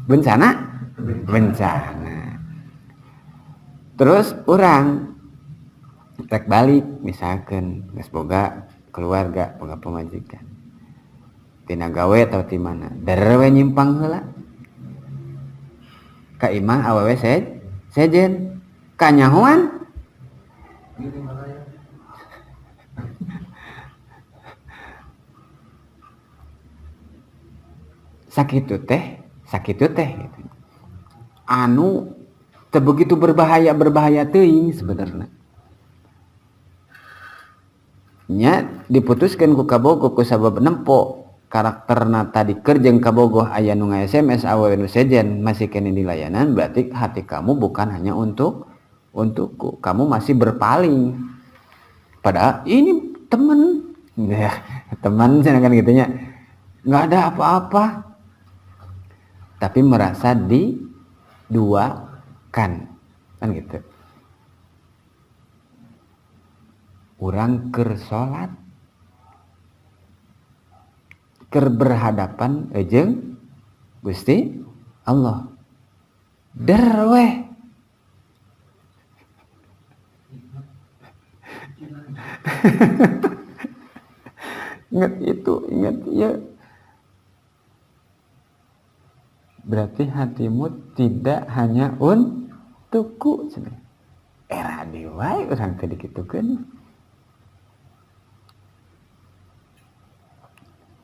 Bencana? Bencana. Terus urang rek balik misalkan geus boga keluarga, boga pamajikan. Tina gawe atau ti mana? Der we nyimpang heula. Ka imah awewe sejen. Kanyahoan? Sakitu teh, sakitu teh gitu. Anu teu begitu berbahaya teuing sebenarnya. Nya diputuskeun ku kabogoh ku sabab nempo karakterna tadi keur jeung kabogoh aya nu nga-SMS awewe nu sejen masih keneh dilayanan, berarti hati kamu bukan hanya untukku, kamu masih berpaling. Padahal ini temen, ya, teman kan gitunya, nggak ada apa-apa, tapi merasa diduakan kan gitu. Urang keur salat, keur berhadapan jeung Gusti Allah, der weh. Ingat itu, ingat ya. Berarti hatimu tidak hanya untukku. Era dewa orang tadi gitukeun.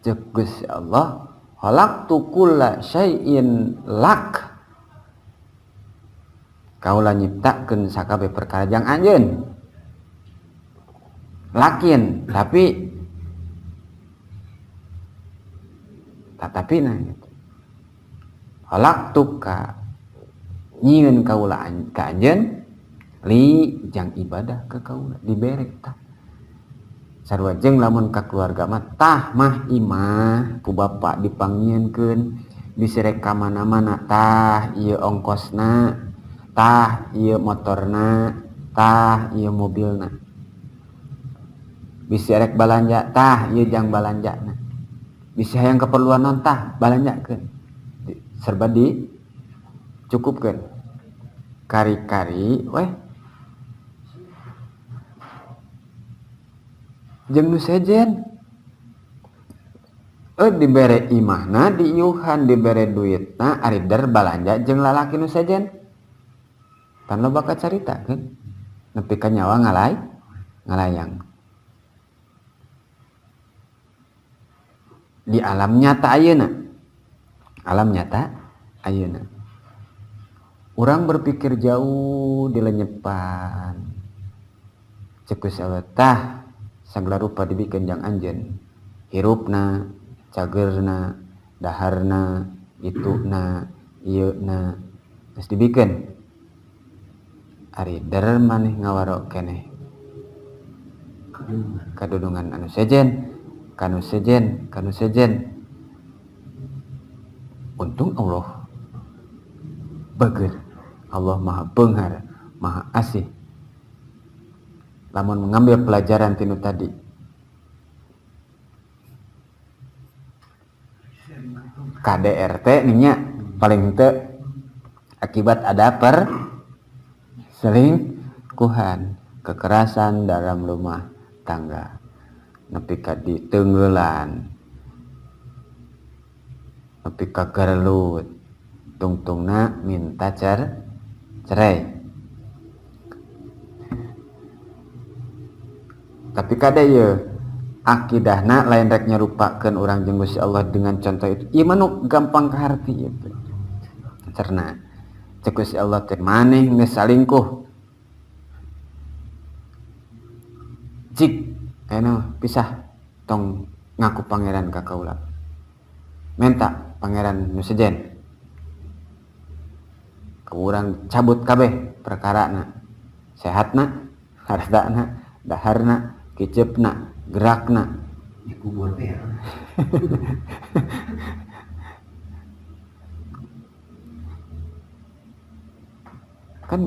Cek Gusti Allah, khalaqtu kulla syai'in lak. Kaula nyiptakeun sakabeh perkara jang anjeun. Lakin, tapi tetapi nah gitu. Khalaqtuka nyieun kaula ka anjeun li jang ibadah ke kaula dibere tah. Sarua jeung lamun ka keluarga mah tah mah imah ku bapa dipanggieunkeun disirek ka mana-mana tah ieu ongkosna tah ieu motorna tah ieu mobilna bisi rek balanja tah ieu jang balanjana bisi hayang keperluan non tah balanjakeun serba dicukupkeun kari-kari weh jeung nu sejen dibere imahna diiuhan dibere duitna ari der balanja jeung lalaki nu sejen pan loba kacarita kan nepi ka nyawa ngalayang di alam nyata ayeuna, alam nyata ayeuna urang berpikir jauh dilenyepan cek Gusti Allah tah sagala rupa dibikeun jang anjeun hirupna cagerna daharna ituna ieuna geus dibikeun ari der maneh ngawaro keneh kadudungan anu sejen kanu sejen kanu sejen untung Allah bager Allah maha beunghar maha asih lamun mengambil pelajaran tinu tadi KDRT ninya paling teu akibat ada perselingkuhan kekerasan dalam rumah tangga nepi ka ditenggelan nepi ka gerelut tungtungna minta cerai. Tapi kade ye akidahna lain rek nyarupakeun urang jeung Gusti Allah dengan contoh itu. Ieu mah nu gampang kaharti ieu teh. Cerna cek Gusti Allah teh maneh geus salingkuh. Cik anu pisah tong ngaku pangeran ka kaula. Menta pangeran nu sejen. Ku urang cabut kabeh perkarana. Sehatna, hartana, daharna, kicepna, gerakna, dikubur teh. Kan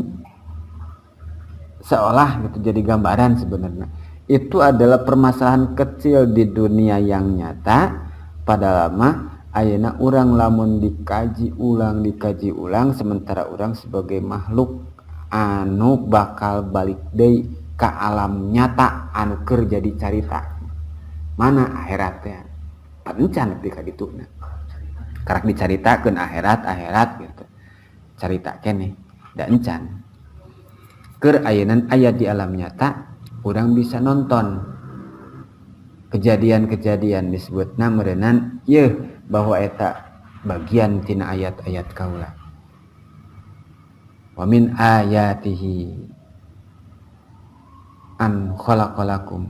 seolah gitu jadi gambaran sebenarnya. Itu adalah permasalahan kecil di dunia yang nyata, padahal mah Ayeuna urang lamun dikaji ulang sementara urang sebagai makhluk anu bakal balik deui ka alam nyata anu keur jadi carita. Mana akhirat teh? Encan nepi ka dituna. Karak dicaritakeun akhirat gitu. Carita keneh da encan. Keur ayeuna aya di alam nyata urang bisa nonton kejadian-kejadian disebutna meureunan yeuh bahwa eta bagian tina ayat-ayat kaula. Wa min ayatihi an khalaqalakum.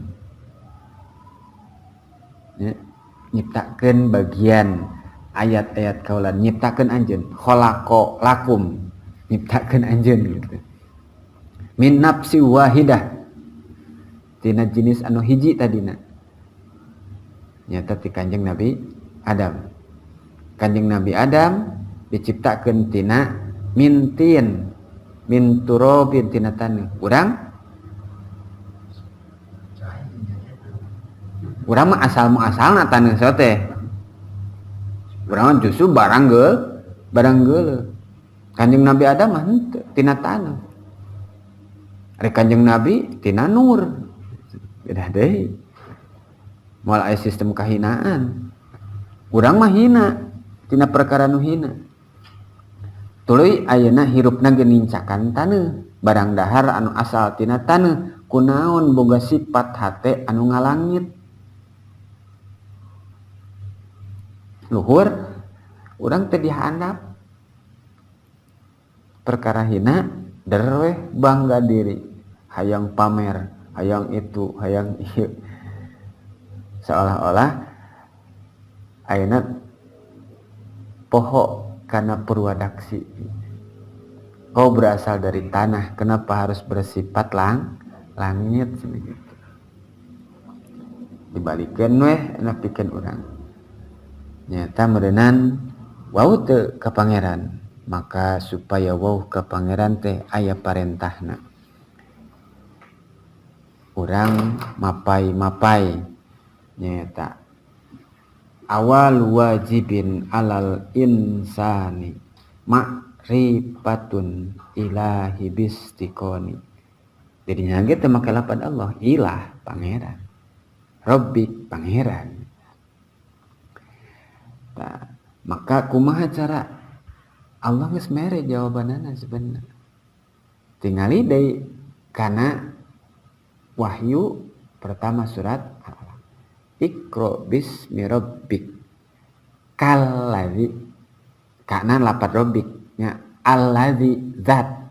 Ya, nyiptakeun bagian ayat-ayat kaula, nyiptakeun anjeun, khalaqa lakum, nyiptakeun anjeun gitu. Min nafsi wahidah, tina jenis anu hiji tadina. Nyata ti Kanjeng Nabi Adam. Kanjeng Nabi Adam diciptakeun tina mintin, min turabin, tina taneuh. Urang mah asal muasalna taneuh teh. Urang mah justru barang geuleuh. Kanjeng Nabi Adam mah henteu, tina taneuh. Ari Kanjeng Nabi tina nur. Beda deui. Moal aya sistem kahinaan. Urang mah hina tina perkara nu hina. Tuluy ayeuna hirupna ge nincakan taneuh, barang dahar anu asal tina taneuh, kunaon boga sifat hate anu ngalangit. Luhur urang teh dihandap perkara hina derweh bangga diri, hayang pamer, hayang itu, hayang ieu. Seolah-olah ayeuna poho kana purwadaksi. Kau berasal dari tanah, kenapa harus bersifat langit gitu. Dibalikeun weh nepikeun urang. Nyata meureunan wau teu ka pangeran, maka supaya wau ka pangeran teh aya parentahna. Urang mapai-mapai nyata awal wajibin alal insani ma'rifatun ilahi bistiqoni. Jadi nya ge teu make lapad Allah, ilah pangeran, Rabbi pangeran. Nah, maka kumaha cara Allah geus mere jawabanana sebenarnya. Tingali deui kana wahyu pertama surat Al-Alaq. Iqra bismi rabbik kalladzi, kana lapad rabbik nya, alladzi zat,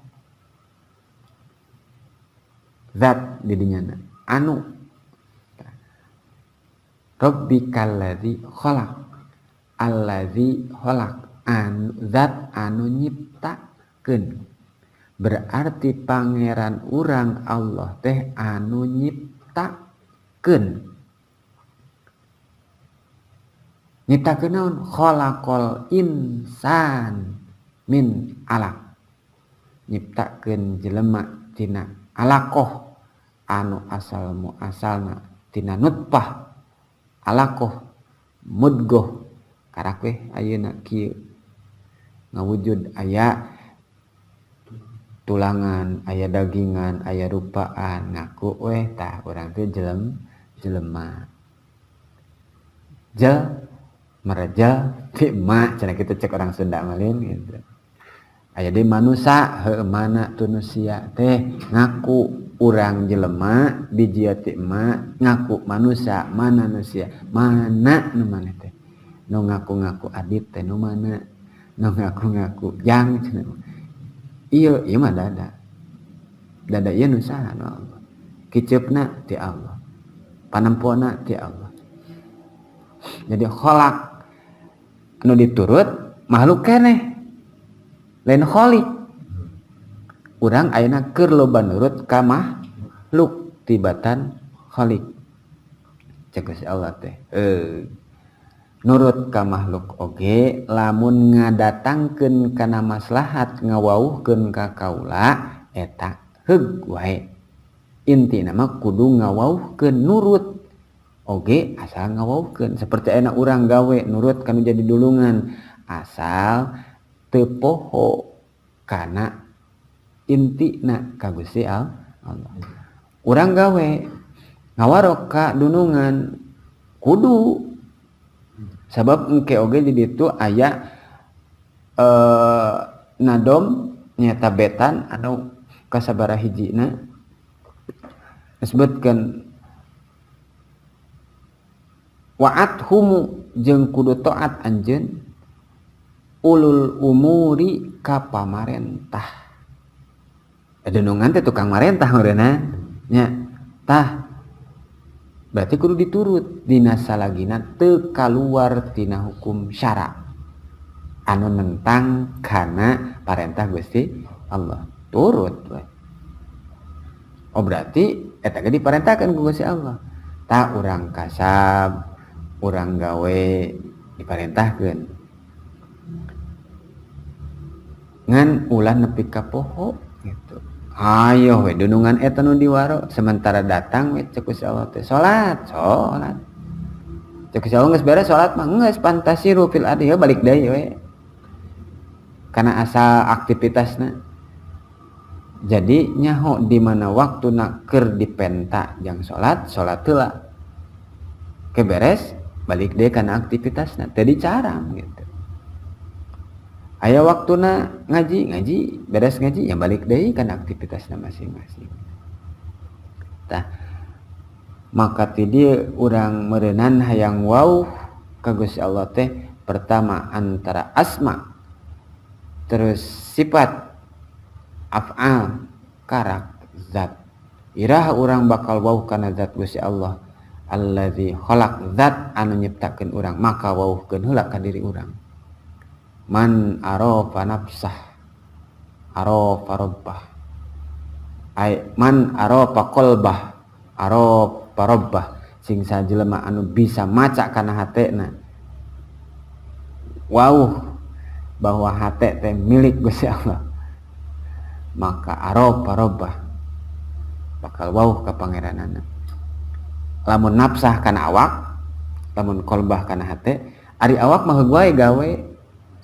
zat di dinya anu rabbikal ladzi khalaq, alladzi khalaq, anu zat anu nyiptakeun. Berarti pangeran urang Allah teh anu nyiptakeun. Nyiptakeun naon? Khalaqal insan min alaq. Nyiptakeun jelema tina alaqah anu asal muasalna tina nutfah, alaqah mudghah. Karak weh ayeuna kieu ngawujud aya tulangan, aya dagingan, aya rupaan, ngaku weh tah urang teh jelema. Jel merejel ti emak cenah kitu cek orang Sunda malin gitu. Aya deui manusa, heueuh mana tunusia teh ngaku urang jelema biji ti emak, ngaku manusa, mana manusia, mana nu maneh teh. Nu ngaku-ngaku adit teh nu mana, nu ngaku-ngaku jang cenah. Ieu ieu mah dada. Dada ieu nu saha nu Allah. Kiceupna ti Allah. Panempona ti Allah. Jadi kholak anu diturut makhluk keneh. Lain kholik. Urang ayeuna keur loba nurut ka makhluk tibatan kholik. Cek Gusti Allah teh. Nurut ka makhluk oge lamun ngadatangkeun kana maslahat ngawauhkeun ka kaula eta heug wae. Intina mah kudu ngawauhkeun nurut. Oge asal ngawaukeun seperti enak urang gawe nurut kanu jadi dulungan asal teu poho kana intina ka Gusti Allah. Urang gawe ngawarok ka dunungan kudu sabab engke oge di ditu aya nadom nyata betan anu kasabaraha hijina disebutkeun wa'at humu jeung kudu taat anjeun ulul umuri ka pamarentah. Dunungan teh tukang marentah meureunna nya. Tah berarti kudu diturut dina salagina teu kaluar tina hukum syara anu nentang kana parentah Gusti Allah. Turut we. Oh berarti eta ge diparentahkeun ku Gusti Allah. Tah urang kasab, urang gawe diparentahkeun. Ngan ulah nepi ka poho gitu. Ayo we dunungan eta nu diwaro sementara datang we cek Gusti Allah teh salat, salat. Cek Gusti Allah geus beres salat mah geus pantasiru fil ardi balik deui we. Karena asal aktivitasna. Jadi nyaho di mana waktuna keur dipenta jang salat, salat heula. Ke beres balik deui kana aktivitasna, teu dicaram gitu. Aya waktuna ngaji, ngaji, beres ngaji ya balik deui kana aktivitasna masing-masing. Tah maka ti dieu urang meureunan hayang wauh ka Gusti Allah teh pertama antara asma terus sifat af'al karak zat. Iraha urang bakal wauh kana zat Gusti Allah allazi khalaq zat anu nyiptakeun urang maka wauhkeun heula ka diri urang. Man arafa nafsah arafa rabbah ay man arafa qalbah arafa rabbah sing sajelema anu bisa maca kana hatena wauh bahwa hate teh milik Gusti Allah maka arafa rabbah bakal wauh ka pangeranana. Lamun nafsah kana awak, lamun qalbah kana hate, ari awak mah heug wae gawe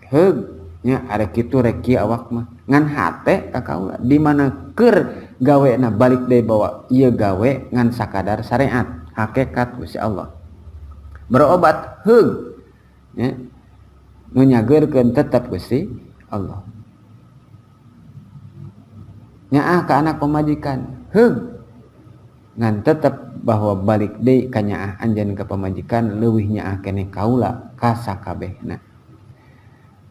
heug nya arek kitu rek kieu awak mah ngan hate ka kaula di mana keur gawena balik deui bawa ieu gawe ngan sakadar syariat hakikat Gusti Allah berobat heug nya nu nyageurkeun tetep Gusti Allah. Nyaah ka anak pamajikan heug ngan tetep bahwa balik deui ka nyaah anjeun ka pamajikan leuwih nyaah keneh kaula ka sakabehna.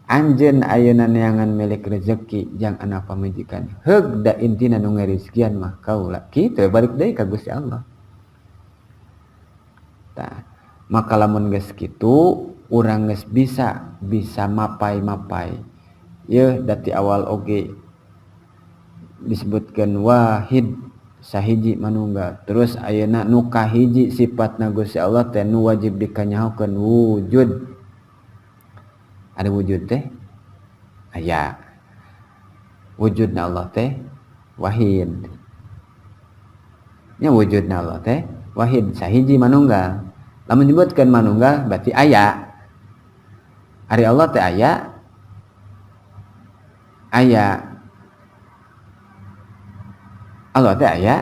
Anjeun ayeuna neangan milik rezeki jang anak pamajikan heug da intina nu ngarizkian mah kaula kitu balik deui ka Gusti Allah. Tah maka lamun geus kitu urang geus bisa mapai-mapai yeuh da ti awal oge disebutkeun wahid sahiji manunggal terus ayeuna nu kahiji sifatna Gusti Allah teh nu wajib dikanyahokeun wujud. Ada wujud teh aya wujudna Allah teh wahid nya wujudna Allah teh wahid sahiji manunggal. Lamun disebutkeun manunggal berarti aya ari Allah teh aya aya Allah teh aya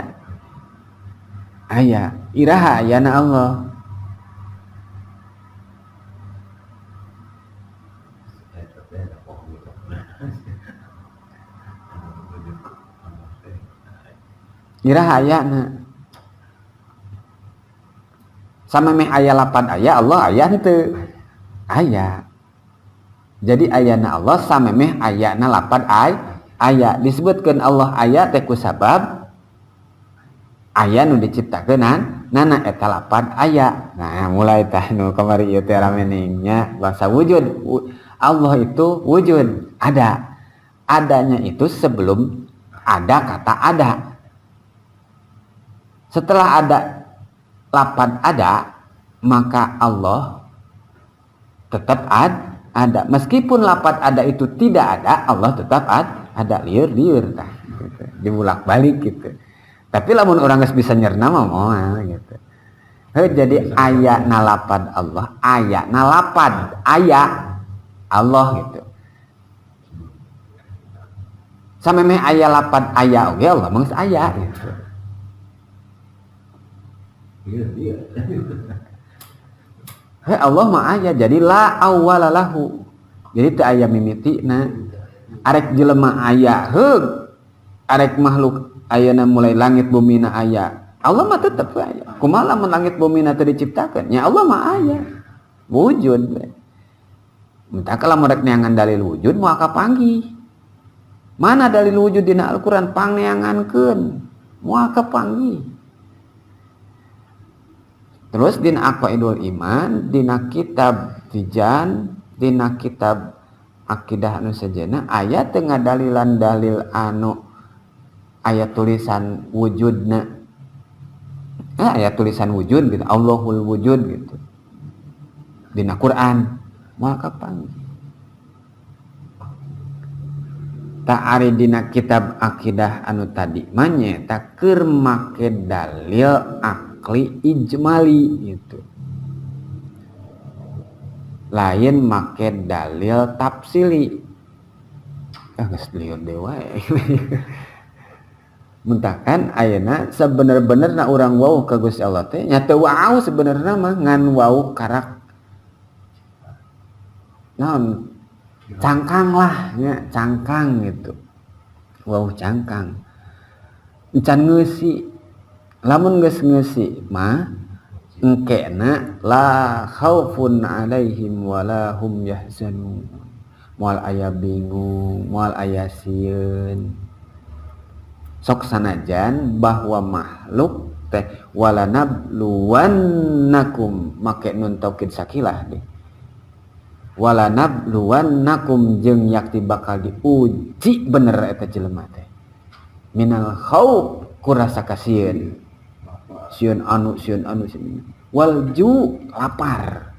aya iraha ayana Allah. Iraha ayana sama meh aya lapan aya Allah aya henteu aya. Jadi ayana Allah sama meh ayana lapan aya disebutkeun Allah aya teh ku sabab aya nu diciptakeun nana eta lapan aya. Nah mulai tah nu kamari ieu teh ramening nya bahasa wujud. Allah itu wujud ada. Adanya itu sebelum ada kata ada. Setelah ada lapan ada, maka Allah tetap ada. Meskipun lapan ada itu tidak ada, Allah tetap ada. Liur-liur tah gitu. Dibulak-balik gitu. Tapi lamun orang geus bisa nyerna mah moal gitu. Heuh, jadi aya nalapad Allah, aya nalapad aya Allah gitu. Samemeh aya lapad aya oge Allah mah geus aya gitu. Iya. Heuh, Allah mah aya, jadi la awwala lahu. Jadi teu aya mimitina. Arek jelema aya heug, arek makhluk ayeuna mulai langit bumina aya. Allah mah tetep aya. Kumaha lamun langit bumina teu diciptakeun? Nya Allah mah aya. Wujud we. Mentah lamun rek neangan dalil wujud moal kapanggih. Mana dalil wujud dina Al-Qur'an pangneangankeun? Moal kapanggih. Terus dina Aqaidul Iman, dina kitab Tijan, dina kitab akidah anu sejenna aya teu ngadalilan dalil anu aya tulisan wujudna. Aya tulisan wujud gitu, Allahul wujud gitu. Dina Quran moal kapanggih. Tak ari dina kitab akidah anu tadi mah nyaeta keur make dalil akli ijmali gitu. Lain make dalil tafsili. Ah, geus lieur deui wae. Mentakan ayeuna sebener-benerna urang wau ka Gusti Allah teh nya teu wau sebenerna mah ngan wau karak naon cangkang lah nya, cangkang gitu. Wau cangkang. Encan ngeusi. Lamun geus ngeusi mah engkena la khaufun alaihim wala hum yahzanun. Moal aya bingung, moal aya sieun. Sok sanajan bahwa makhluk teh wala nabluwannakum make nun taukid sakilah deh. Wala nabluwannakum jeung yakti bakal diuji bener eta jelema teh. Minal khauf ku rasa kasieun. Sieun anu, sieun anu, sieun. Wal ju lapar.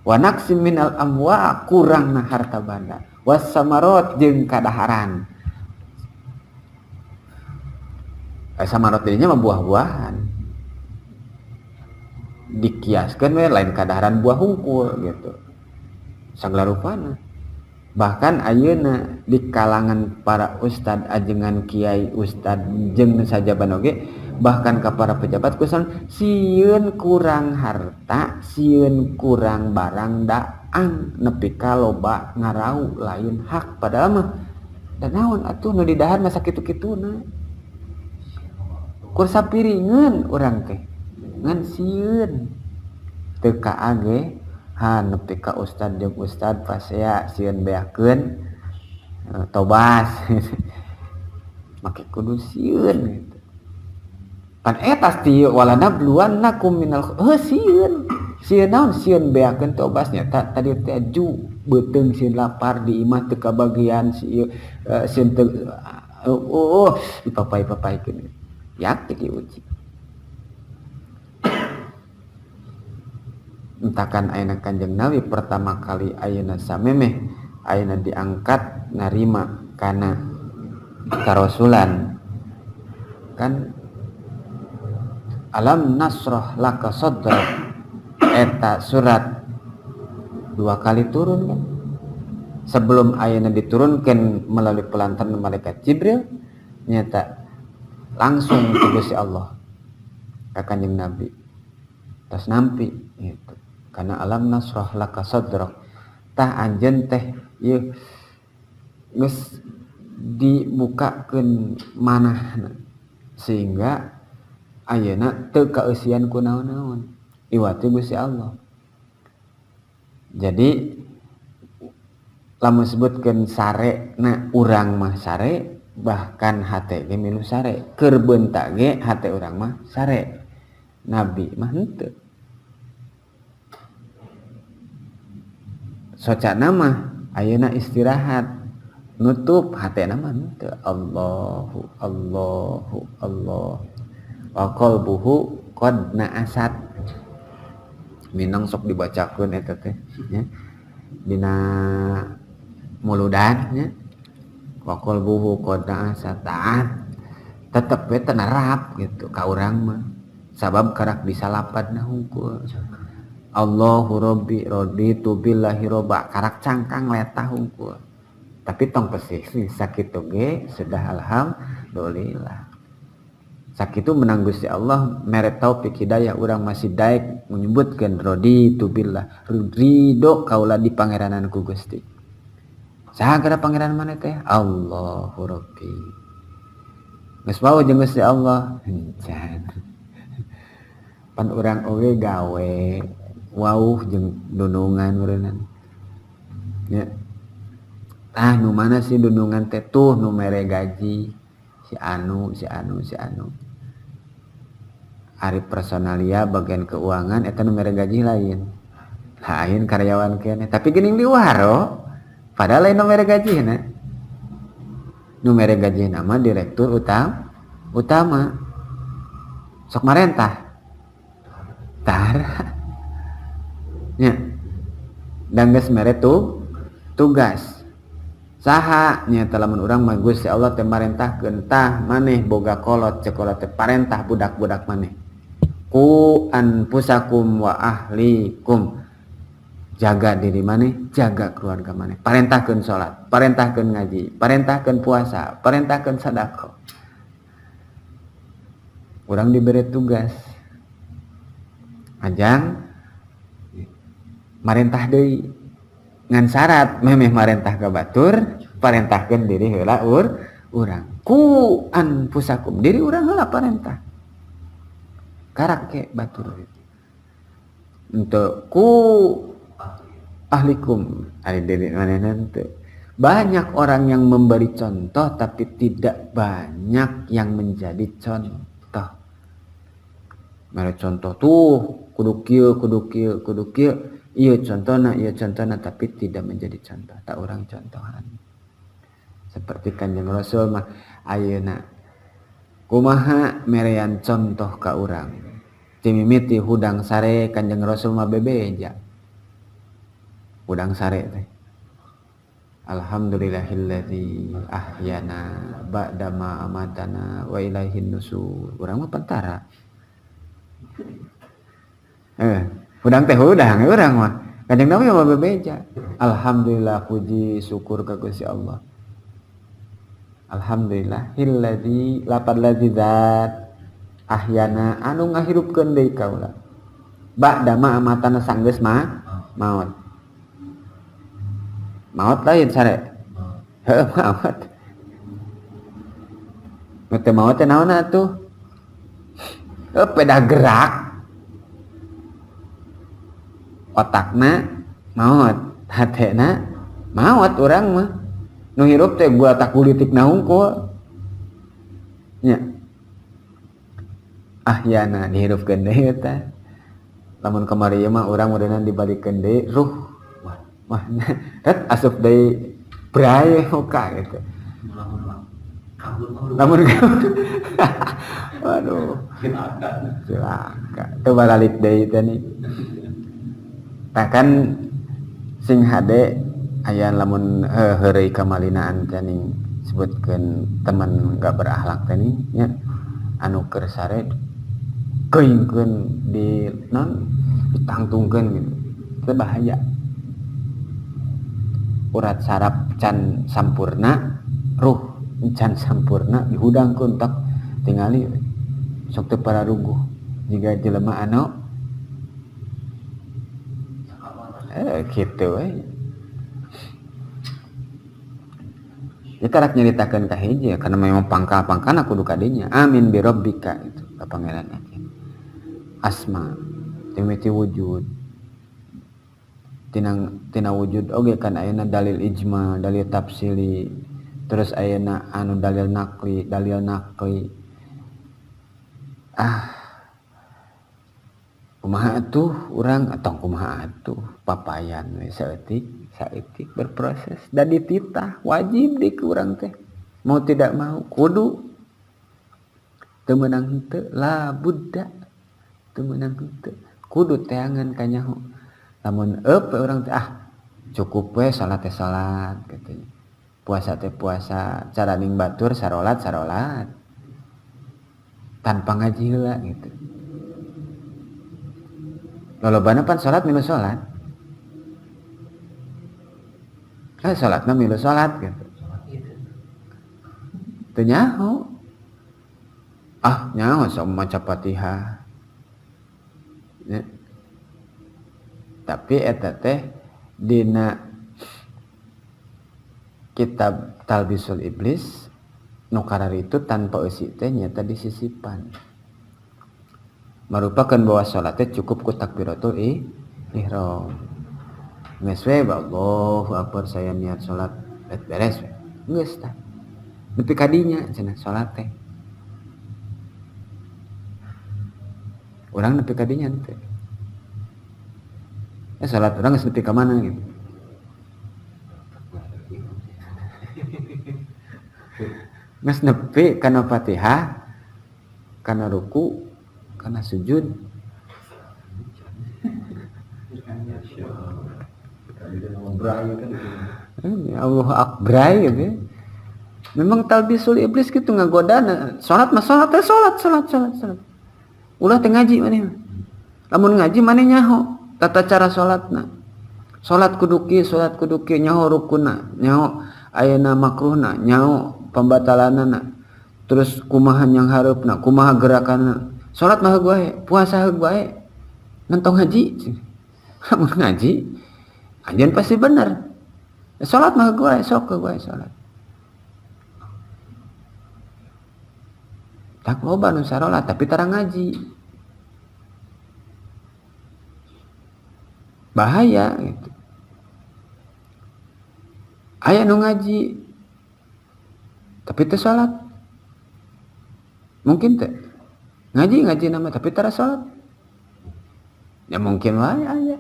Wa naqsim minal amwa kurangna harta banda. Was samarot jeung kadaharan. Samarot dirinya mah buah-buahan. Dikiaskeun we lain kadaharan buah hungkul gitu. Sagala rupana. Bahkan ayeuna di kalangan para ustad ajengan kiai ustad jeung nu sajaban oge bahkan ka para pejabat kusan sieun kurang harta, sieun kurang barang daang nepi ka loba ngarau lain hak padahal mah da naon atuh nu didahar mah sakitu-kituna. Kur sapiringeun urang teh ngan sieun teu kaage ha nepi ka ustad jeung ustad pasea sieun beakeun tobas make kudu sieun gitu. Pan eta ti wala nabluwannakum minal heuh sieun. Sieun naon sieun beakeun tobasnya tadi teh ju beuteung sieun lapar di imah teu kabagian sieun sieun teu oh dipapai-papaikeun. Yak diuji. Entakan ayeuna Kanjeng Nabi pertama kali ayeuna samemeh ayeuna diangkat narima kana karasulan kan alam nasrah laka sadrak eta surat 2 kali turun kan sebelum ayeuna diturunkan melalui pelantaran malaikat Jibril nyata langsung ke Gusti Allah ka Kanjeng Nabi tas nampi gitu karena alam nasrah laka sadrak tah anjeun teh ieu geus dibukakeun manahna sehingga ayeuna teu kaeusian ku naon-naon iwati Gusti Allah. Jadi lamun sebutkeun sare na urang mah sare bahkan hate ge milu sare keur beunta ge hate urang mah sare Nabi mah henteu. Socana mah ayeuna istirahat nutup hatena mah henteu. Allahu Allahu Allah wa qalbuhu qad na'asat minang sok dibacakeun eta teh nya dina muludan nya wa qalbuhu qad na'asat tetep we teu nerap gitu ka urang mah. Sabab karak disalapadna hungkul. Allahu Rabbi raditu billahi robba karak cangkang letah hungkul. Tapi tong pesih sakitu ge sudah alhamdulillah. Sakitu menang Gusti Allah mere taufik hidayah urang masih daek menyebutkeun raditu billah ridho kaula di pangeranan ku Gusti. Saha gara pangeran maneh teh? Allahu Rabbi. Geus wau jeung Gusti Allah encan. Pan urang oge gawe wauh jeung dunungan meureunnan. Nya. Tah nu mana sih dunungan teh tuh nu mere gaji si anu si anu si anu. Ari personalia bagian keuangan eta nu mere gaji lain. Lain karyawan keneh tapi geuning diwaro padahal lain nu mere gajina. Nu mere gajina mah direktur utama. Sok marentah. Tara. Nya. Dan geus mere tugas. Saha nya lamun urang mah Gusti Allah teh marentahkeun tah maneh boga kolot ceuk kolot teh parentah budak-budak maneh. Qu anfusakum wa ahlikum. Jaga diri maneh, jaga keluarga maneh. Parentahkeun salat, parentahkeun ngaji, parentahkeun puasa, parentahkeun sedekah. Urang diberi tugas. Ajang marentah deui ngan syarat memeh marentah ka batur, parentahkeun diri heula urang. Qu anfusakum, diri urang heula parentah. Karak ke batur. Untuk qu ahlikum, ari diri manehna teu. Banyak orang yang memberi contoh tapi tidak banyak yang menjadi contoh. Mere contoh tuh kudu kieu kudu kieu kudu kieu, ieu contohna ieu contohna tapi tidak menjadi contoh. Tak urang contohan. Seperti Kanjeng Rasul mah ayeuna kumaha merean contoh ka urang. Ti mimiti hudang sare Kanjeng Rasul mah bebeja. Hudang sare teh. Alhamdulillahilladzi ahyana ba'dama amatana wa ilaihin nusur. Urang mah pentara. Hudang teh hudang urang mah. Kanjeng Nabi mah bebeja. Alhamdulillah puji syukur ka Gusti Allah. Alhamdulillahilladzi lapad ladzi zat ahyana anu ngahirupkeun deui kaula. Ba'dama amatana sanggeus mah maot. Maot lain sare. Heuh maot. Teu maot teh naon atuh? Heuh peda gerak. Otakna maot, hatena maot urang mah. Nu hirup teh gua tak kulitikna hungkul. Nya. Ahyana dihirupkeun deui eta. Lamun kamari mah urang meureunna dibalikeun deui ruh. Mah ret asup deui bray muka gitu. Lamun waduh. Cilaka. Teu baralik deui teh nih. Tah kan sing hade aya lamun heureuy kamalinaan teh ning sebutkeun teman gak berakhlak teh nih nya anu keur sare geuingkeun di non ditangtungkeun gitu. Itu bahaya. Urat saraf can sampurna, ruh can sampurna dihudangkeun tak tingali sok teu pararuguh jiga jelema anu kitu we. Ya karak nyaritakeun ka hiji karena memang pangkal-pangkalna kudu kadinya. Amin bi rabbika itu ka pangeran teh. Asma timiti wujud. Tina wujud oge kan ayeuna dalil ijma, dalil tafsili, terus ayeuna anu dalil nakli, dalil nakli. Ah. Kumaha atuh urang atau kumaha atuh papayan we saeutik, saeutik berproses dan dititah wajib di ku urang teh. Mau tidak mau kudu teu meunang henteu la budda teu meunang henteu kudu teangan kanyaho. Lamun eup urang teh ah cukup we salat teh salat kitu. Puasa teh puasa, cara ning batur sarolat sarolat. Tanpa ngaji heula gitu. Lolobana pan salat milu salat. Salatna milu salat gitu. Teu nyaho. Ah, nyaho sok maca Fatihah. Ya. Tapi eta teh dina kitab Talbisul Iblis nu kararitu tanpa eusi teh nyata disisipan. Merupakan bahwa salatnya cukup ku takbiratul ihram. Geus we Allahu akbar saya niat salat beres we. Geus tah. Nepi ka dinya cenah salat teh. Urang nepi ka dinya teh. Salat urang geus nepi ka mana gitu. Geus nepi kana Fatihah, kana ruku, kana sujud. Allahu akbar gitu. Memang talbisul iblis gitu ngagodana. Salat mah salat teh salat salat salat salat. Ulah teh ngaji maneh. Lamun ngaji maneh nyaho tata cara salatna. Salat kudu kieu, salat kudu kieu, nyaho rukunna, nyaho ayeuna makruhna, nyaho pembatalanana. Terus kumaha yang hareupna, kumaha gerakanna. Salat mah heug wae, puasa heug wae. Nentong ngaji. Lamun ngaji anjeun pasti bener. Salat mah heug wae, sok heug wae salat. Tak loba nu sarolat tapi tara ngaji. Bahaya gitu. Aya nu ngaji tapi teu salat. Mungkin teh ngaji nama tapi tara salat. Ya mungkin wae aya.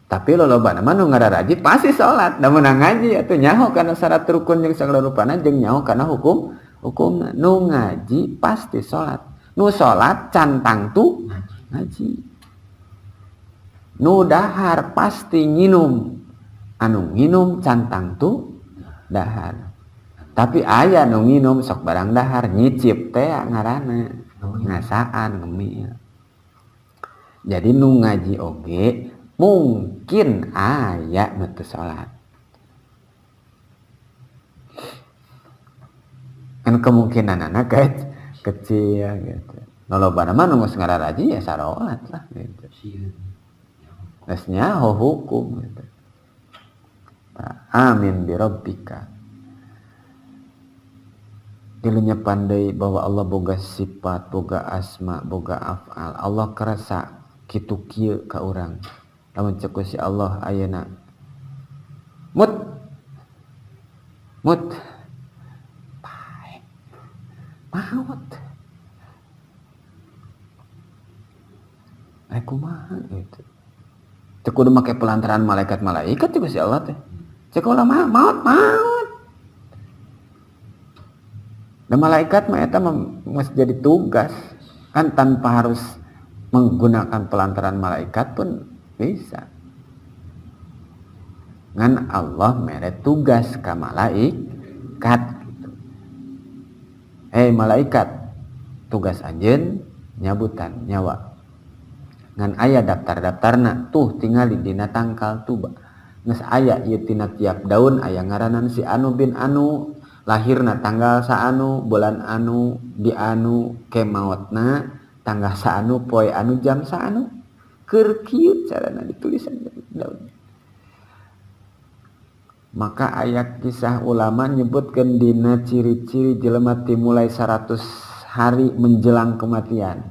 Tapi loloba nama nu ngararaji pasti salat. Da mun ngaji atuh nyaho kana syarat rukun jeung sagala rupana jeung nyaho kana hukum hukumna. Nu ngaji pasti salat. Nu salat can tangtu ngaji. Nu dahar pasti nginum. Anu nginum can tangtu dahar. Tapi aya nu nginum sok barang dahar nyicip teh ngaranna ngasaan ngemil. Jadi nu ngaji oge mungkin aya nu teu salat. Kan kemungkinanana kecil gitu. Lolobana mah nu geus ngararaji ya sarolat lah gitu. Geus nyaho hukum gitu. Amin bi rabbika. Dilunya pandai bahwa Allah boga sifat, boga asma, boga af'al. Allah kerasa kitu kieu ka urang. Lamun cek si Allah ayeuna mut mut pae maut ai kumaha gitu. Teu kudu make pelantaran malaikat-malaikat cek si Allah teh. Cek ulah maut maut. Dan malaikat mah eta mesti jadi tugas kan tanpa harus menggunakan pelantaran malaikat pun bisa. Ngan Allah mere tugas ka malaikat gitu. Hei malaikat, tugas anjeun nyabutan nyawa. Ngan aya daftar-daftarna tuh tingali dina tangkal tuba. Geus aya ieu tina tiap daun aya ngaranan si anu bin anu, lahirna tanggal saanu, bulan anu, di anu, ke maotna tanggal saanu, poe anu, jam saanu. Keur kieu carana ditulisan daun. Maka ayat kisah ulama nyebutkeun dina ciri-ciri jelema ti mulai 100 hari menjelang kematian.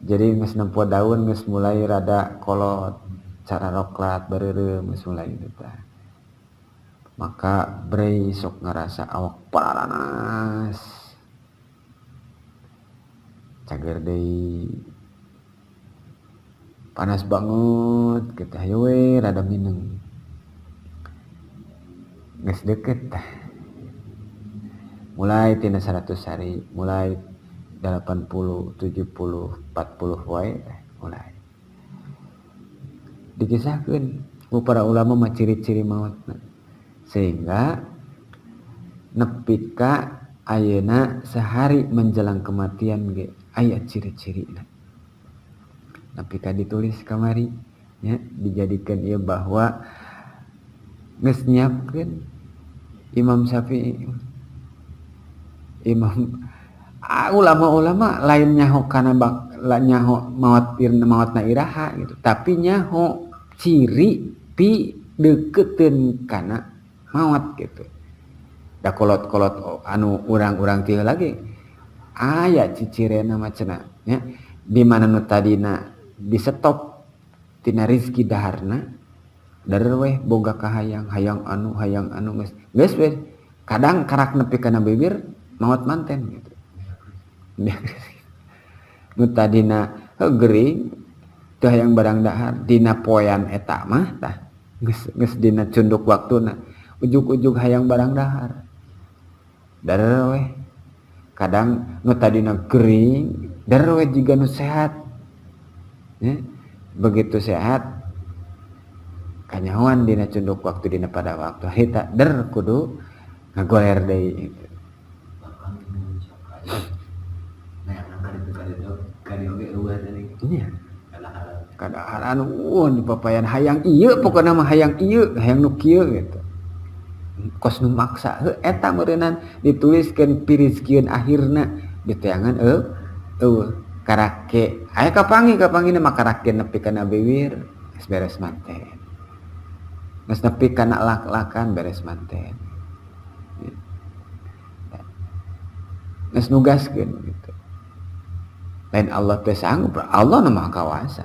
Jadi geus nempo daun geus mulai rada kolot, cara roklat bareureum geus mulai gitu tah. Maka brei sok ngarasa awak paranas. Cager deui. Panas banget kita hayu we rada mineng. Geus deket tah. Mulai tina 100 hari, mulai 80, 70, 40 wae teh mulai. Dikisahkeun ku para ulama mah ciri-ciri mautna. Sehingga nepi ka ayeuna sehari menjelang kematian ge aya ciri-cirina. Tapi ka ditulis kamari nya dijadikeun ieu bahwa geus nyiapkeun Imam Syafi'i, Imam ulama-ulama lain nyaho kana bak nyaho maot maotna iraha gitu, tapi nyaho ciri pi deketeun kana maot gitu. Da kolot-kolot anu urang-urang teu lagi aya cicirena mah cenah nya, di mana nu tadina di stop tina rizki daharna der weh boga kahayang hayang anu geus geus weh kadang karak nepi kana bibir maot manten gitu. Nu tadina gering teu hayang barang dahar dina poean eta mah tah geus geus dina cunduk waktuna ujug-ujug hayang barang dahar der weh kadang nu tadina gering der weh jiga nu sehat ya, begitu sehat kanyahoan dina cunduk waktu dina pada waktu harita der kudu ngagoler deui gitu. Iya. Kadahar anu dipapayan hayang ieu pokona mah hayang ieu hayang nu kieu gitu. Kos nu maksa heuh eta meureunnan dituliskeun pirizkieun akhirna diteangan eueuh karake aya kapanggih kapanggihna mah karake nepi kana bibir geus beres manten. Geus nepi kana lak-lakan beres manten. Geus nugaskeun gitu. Lain Allah teh sanggup, Allah nu maha kawasa.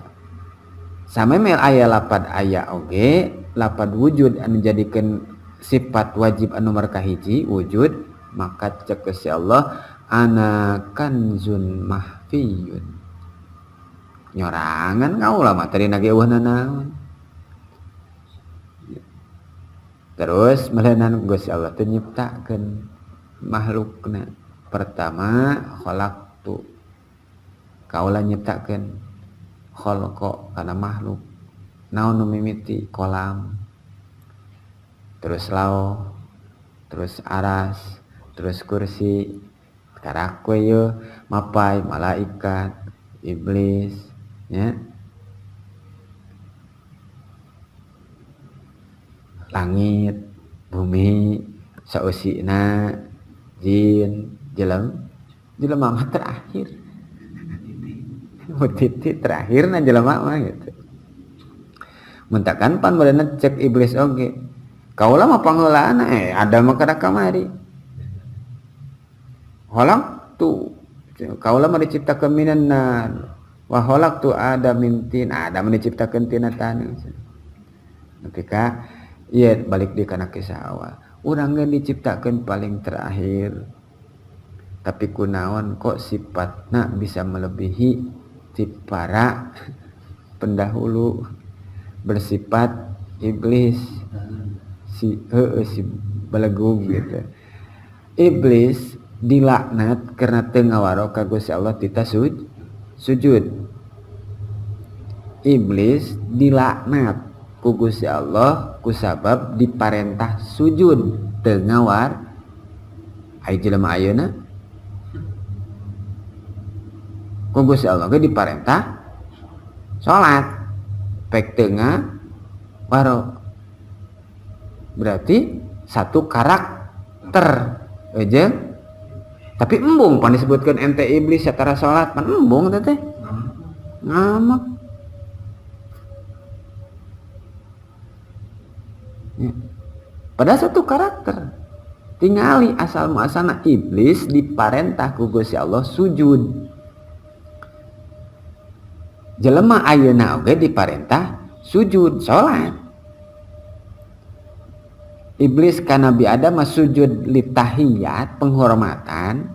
Samemeh aya lapad aya oge, lapad wujud anu jadikeun sifat wajib anu nomor kahiji wujud, maka cek si Allah ana kanzun mahfiyun. Nyorangan kaula mah tadi ge eueuh nanaon. Terus meureunnan Gusti Allah teh nyiptakeun makhlukna. Pertama khalaqtu, kaula nyiptakeun khalqa kana makhluk. Naon nu mimiti kolam, terus lauh, terus aras, terus kursi, karak we yeuh mapai malaikat, iblis nya, langit, bumi, sausina, jin, jelema mah terakhir. Titik terakhirna jelema mah gitu. Mentakan pan badanna cek iblis oge. Kaula mah pangheulaan ada mah kada kamari. Khalaqtu kaula mah diciptakeun minan nar wa khalaqtu adam min tin, Adam diciptakeun tina taneuh. Ketika ieu balik deui kana kisah awal. Urang ge diciptakeun paling terakhir. Tapi kunaon kok sifatna bisa melebihi ti para pendahulu, bersifat iblis si si belegug gitu. Iblis dilaknat karena teu ngawaro ka Gusti Allah tita sujud. Iblis dilaknat ku Gusti Allah kusabab diparentah sujud teu ngawar. Ai jelema ayeuna ku Gusti Allah ge diparentah salat pek teu ngawaro. Berarti satu karakter jeung tapi embung pan disebutkeun ente iblis satara salat pan embung teh teh ngamak. Ya. Padahal satu karakter. Tingali asal muasalna iblis diparentah ku Gusti Allah sujud. Jelema ayeuna oge diparentah sujud salat. Iblis ka Nabi Adam sujud litahiyat penghormatan.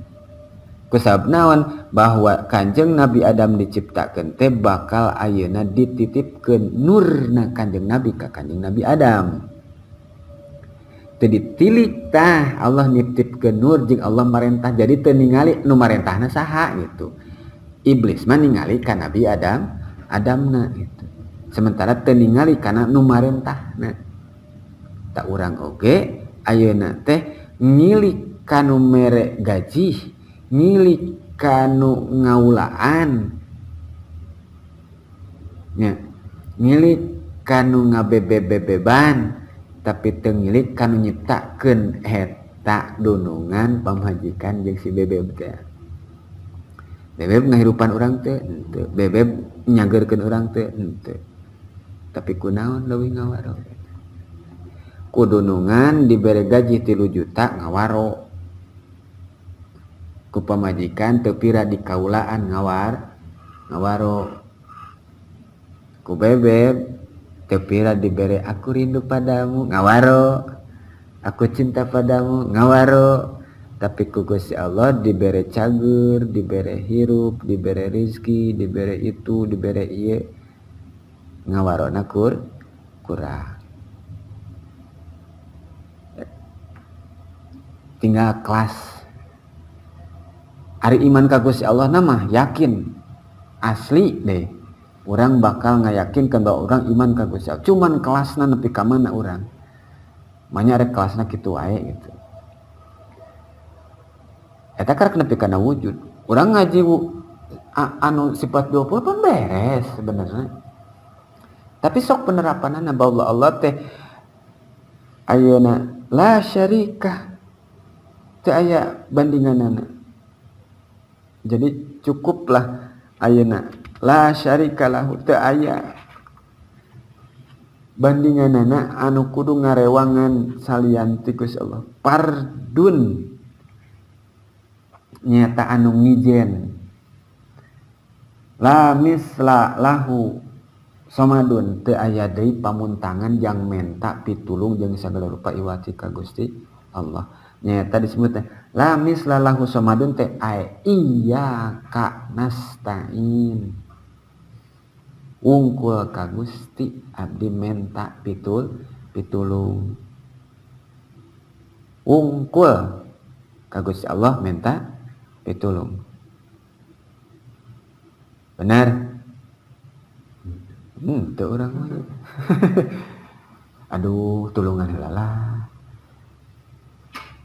Kusabab naon bahwa Kanjeng Nabi Adam diciptakeun teh bakal ayeuna dititipkeun nurna Kanjeng Nabi ka Kanjeng Nabi Adam. Teu ditilik tah Allah nitipkeun nur jeung Allah marentah, jadi teu ningali nu marentahna saha gitu. Iblis mah ningali ka Nabi Adam, Adamna gitu. Sementara teu ningali kana nu marentahna. Tak urang oge ayeuna teh ngilik kanu mere gaji, ngilik kanu ngaulaan. Nya ngilik kanu ngabebe-bebeban tapi teu ngilik kanu nyiptakeun eta dunungan pamajikan jeung si bebeb teh. Bebeb ngahirupan urang teh henteu, bebeb nyageurkeun urang teh henteu. Tapi kunaon leuwih ngawaro. Ku dunungan dibere gaji 3 juta ngawaro. Ku pamajikan teu pira dikaulaan ngawaro. Ku bebeb teu pira dibere aku rindu padamu ngawaro, aku cinta padamu ngawaro. Tapi ku Gusti Allah dibere cager, dibere hirup, dibere rizki, dibere itu, dibere ieu, ngawarona kurang. Tinggal kelas. Ari iman ka Gusti Allah mah yakin asli deh. Urang bakal ngayakinkan bahwa urang iman ka Gusti Allah. Cuman kelasna nepi ka mana urang. Manya rek kelasna kitu wae gitu. Eta karek nepi kana wujud. Urang ngaji anu sifat 20 pun beres sebenarnya. Tapi sok penerapanana bahwa Allah teh ayeuna la syarikah. Teu aya bandinganana. Jadi cukuplah ayeuna la syarika lahu, teu aya bandinganana anu kudu ngarewangan salian ti Gusti Allah. Pardun nyata anu ngijen. La misla lahu somadun, teu aya deui pamuntangan jang menta pitulung jeung sagala rupa iwati ka Gusti Allah. Nyata disebut teh la misla lahu somadun teh ai iyyaka nasta'in. Wungkul ka Gusti abdi menta pitulung. Wungkul ka Gusti Allah menta pitulung. Benar? Teu urang mah. Aduh, tulungan heula lah.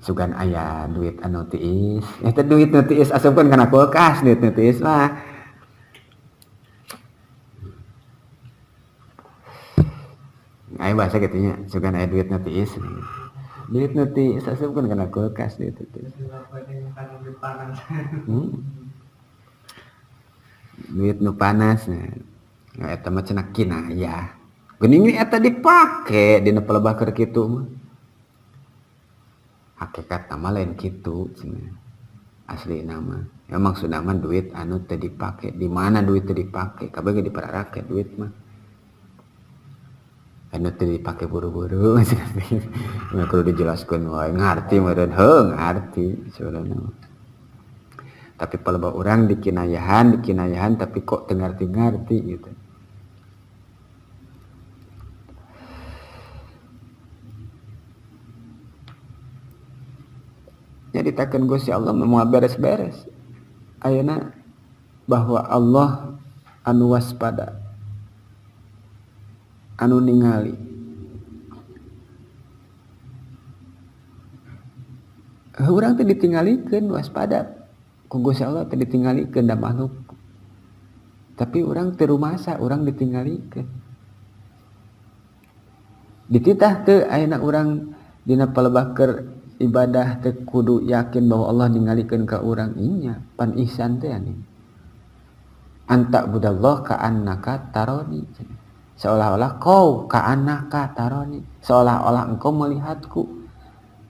Sugan aya duit anu tiis. Eta duit nu tiis asupkeun kana kulkas, duit nu tiis mah. Aya bahasa kitu nya, sugan aya duit nu tiis. Duit nu tiis asupkeun kana kulkas duit nu tiis. Duit nu panas. Nah, eta mah cenah kinayah. Geuning eta dipake dina pelebah keur kitu mah. Hakikat nama lain kitu cenah. Asli nama. Ya maksudna mah duit anu teu dipake. Di mana duit teu dipake? Kabeh ge dipararake duit mah. Anu teu dipake buru-buru. Nah, kudu dijelaskeun wae ngarti meureun heuh ngarti sebenarnya. Tapi pelebah urang dikinayahan tapi kok teu ngarti-ngarti gitu. Jadi takkan Gusti Allah mau beres-beres. Ayeuna bahwa Allah anu waspada, anu ningali. Urang teh ditinggalikeun waspada. Ku Gusti Allah teh ditinggalikeun da makhluk. Tapi urang teu rumasa, urang ditinggalikeun. Dititah teu ayeuna urang dina palebah keur ibadah teh kudu yakin bahwa Allah ningalikeun ka urang inya pan ihsan teh ani. Anta budallah ka annaka taroni. Seolah-olah kau ka annaka taroni, seolah-olah engkau melihatku.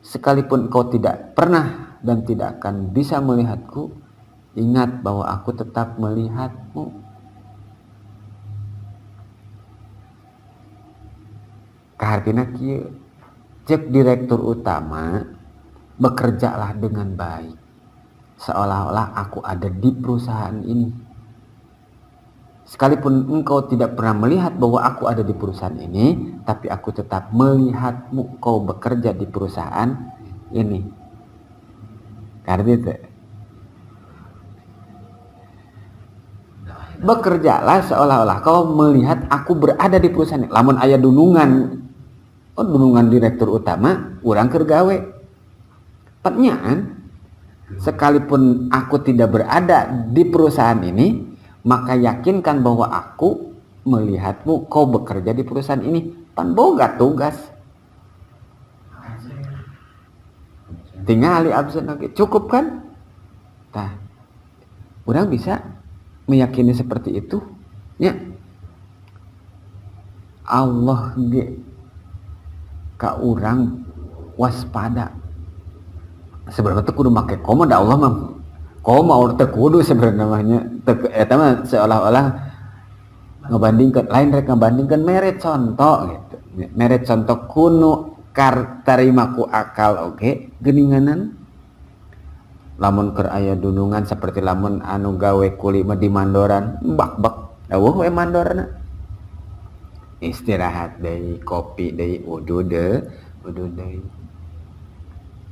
Sekalipun engkau tidak pernah dan tidak akan bisa melihatku, ingat bahwa aku tetap melihatmu. Kahartina kieu, cek direktur utama, bekerjalah dengan baik, seolah-olah aku ada di perusahaan ini. Sekalipun engkau tidak pernah melihat bahwa aku ada di perusahaan ini, tapi aku tetap melihatmu kau bekerja di perusahaan ini. Karena itu, bekerjalah seolah-olah kau melihat aku berada di perusahaan ini. Lamun aya dunungan, oh dunungan direktur utama, urang keur gawe. Pertanyaan, sekalipun aku tidak berada di perusahaan ini, maka yakinkan bahwa aku melihatmu kau bekerja di perusahaan ini, pan boga tugas. Tingali absen oge, cukup kan? Tah, urang bisa meyakini seperti itu, ya. Allah ge ka urang waspada. Sebenarnya teu kudu make komo da Allah mah. Komo Allah teu kudu sebenarnya mah nya. Teu eta mah seolah-olah ngebandingkan, lain rek ngebandingkan mere contoh gitu. Mere contoh kuno tarima ku akal oge geuninganan. Lamun keur aya dunungan seperti lamun anu gawe kuli mah di mandoran, bak-bak eueuh we mandorna. Istirahat deui, kopi deui, wudu deui, wudu deui.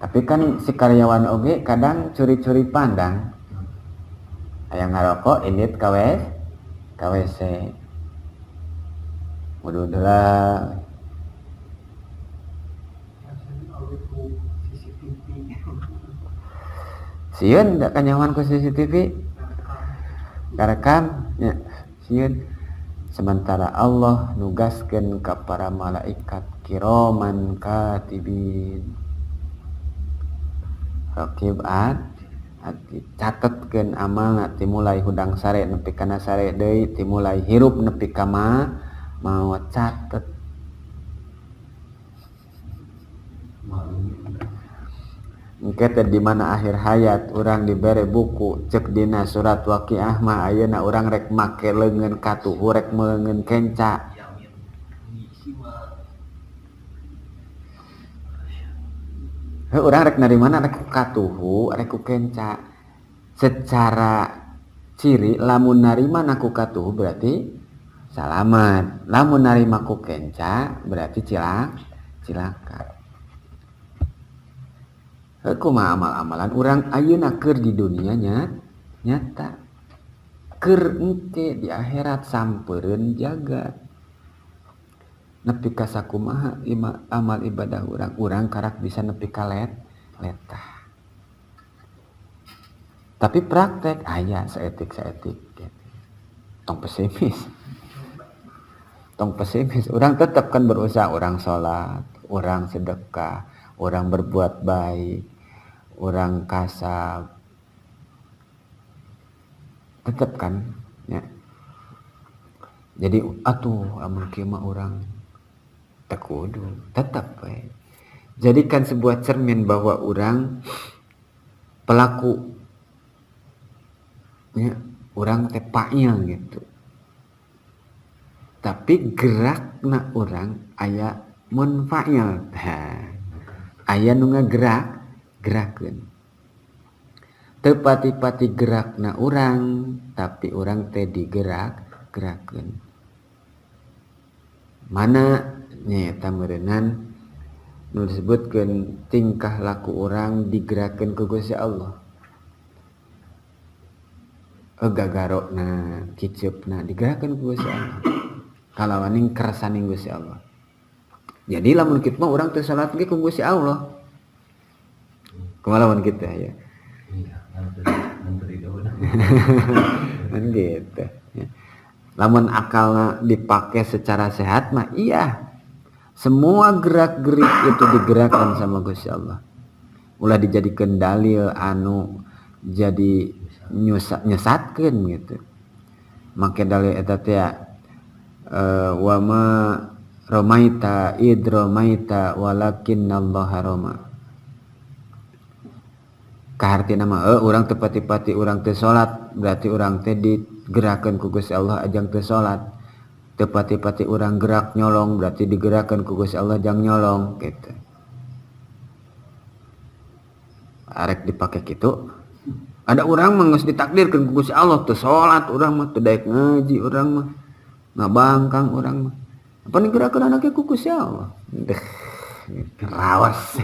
Tapi kan si karyawan oge kadang curi-curi pandang. Aya ngarokok indit ka WC. Wudu heula. Sieun da kanyahoan ku CCTV. Karekam nya sieun. Sementara Allah nugaskeun ka para malaikat kiroman katibin. Raqib atid catetkeun amalna timulai hudang sare nepi kana sare deui, timulai hirup nepi ka maot catet. Engke teh di mana akhir hayat urang dibere buku cek dina surat Waqiah mah ayeuna urang rek make leungeun katuhu rek leungeun kenca. Heuh urang rek narimana rek ku katuhu rek ku kenca. Secara ciri lamun narimana ku katuhu berarti salamat, lamun narima ku kenca berarti cilaka. Kumaha amal-amalan urang ayeuna keur di dunia nyata, keur engke di akhirat sampereun jagat. Nepi ka sakumaha amal ibadah urang, urang karak bisa nepi ka letah. Tapi praktek aya saetik-saetik gitu. Tong pesimis. Tong pesimis, urang tetap kan berusaha, urang salat, urang sedekah, urang berbuat baik, urang kasab. Tetap kan ya. Jadi atuh amun kieu mah urang teu kudu, tetap we. Jadikan sebuah cermin bahwa urang pelaku ya, urang teh fa'il gitu. Tapi gerakna urang aya munfa'il. Ha. Aya nu ngagerak gerakeun. Teu pati-pati gerakna urang, tapi urang teh digerak gerakeun. Mana nyaeta meureunnan nu disebutkeun tingkah laku urang digerakkeun ku Gusti Allah. Gagarokna, kiceupna digerakkeun ku Gusti Allah. Kalawaning kersaning Gusti Allah. Jadi lamun kitu mah urang teu salat ge ku Gusti Allah. Kumaha lamun kitu ya? Iya, ngantri daun. Kan gitu. Ya. Lamun akalna dipakai secara sehat mah iya. Semua gerak-gerik itu digerakkan sama Gusti Allah. Ulah dijadikan dalil anu jadi nyesatkeun gitu. Make dalil eta teh wa ma ramaita id ramaita walakinnallaha rama. Kahartina mah urang teu pati-pati urang teu salat berarti urang teh digerakkeun ku Gusti Allah ajang teu salat. Teu pati-pati urang gerak nyolong berarti digerakkeun ku Gusti Allah jang nyolong gitu. Arek dipake kitu. Ada urang mah geus ditakdirkeun ku Gusti Allah teu salat urang mah teu daek ngaji urang mah ngabangkang urang mah. Apa digerakkeun anake ku Gusti Allah. Deh, rawas.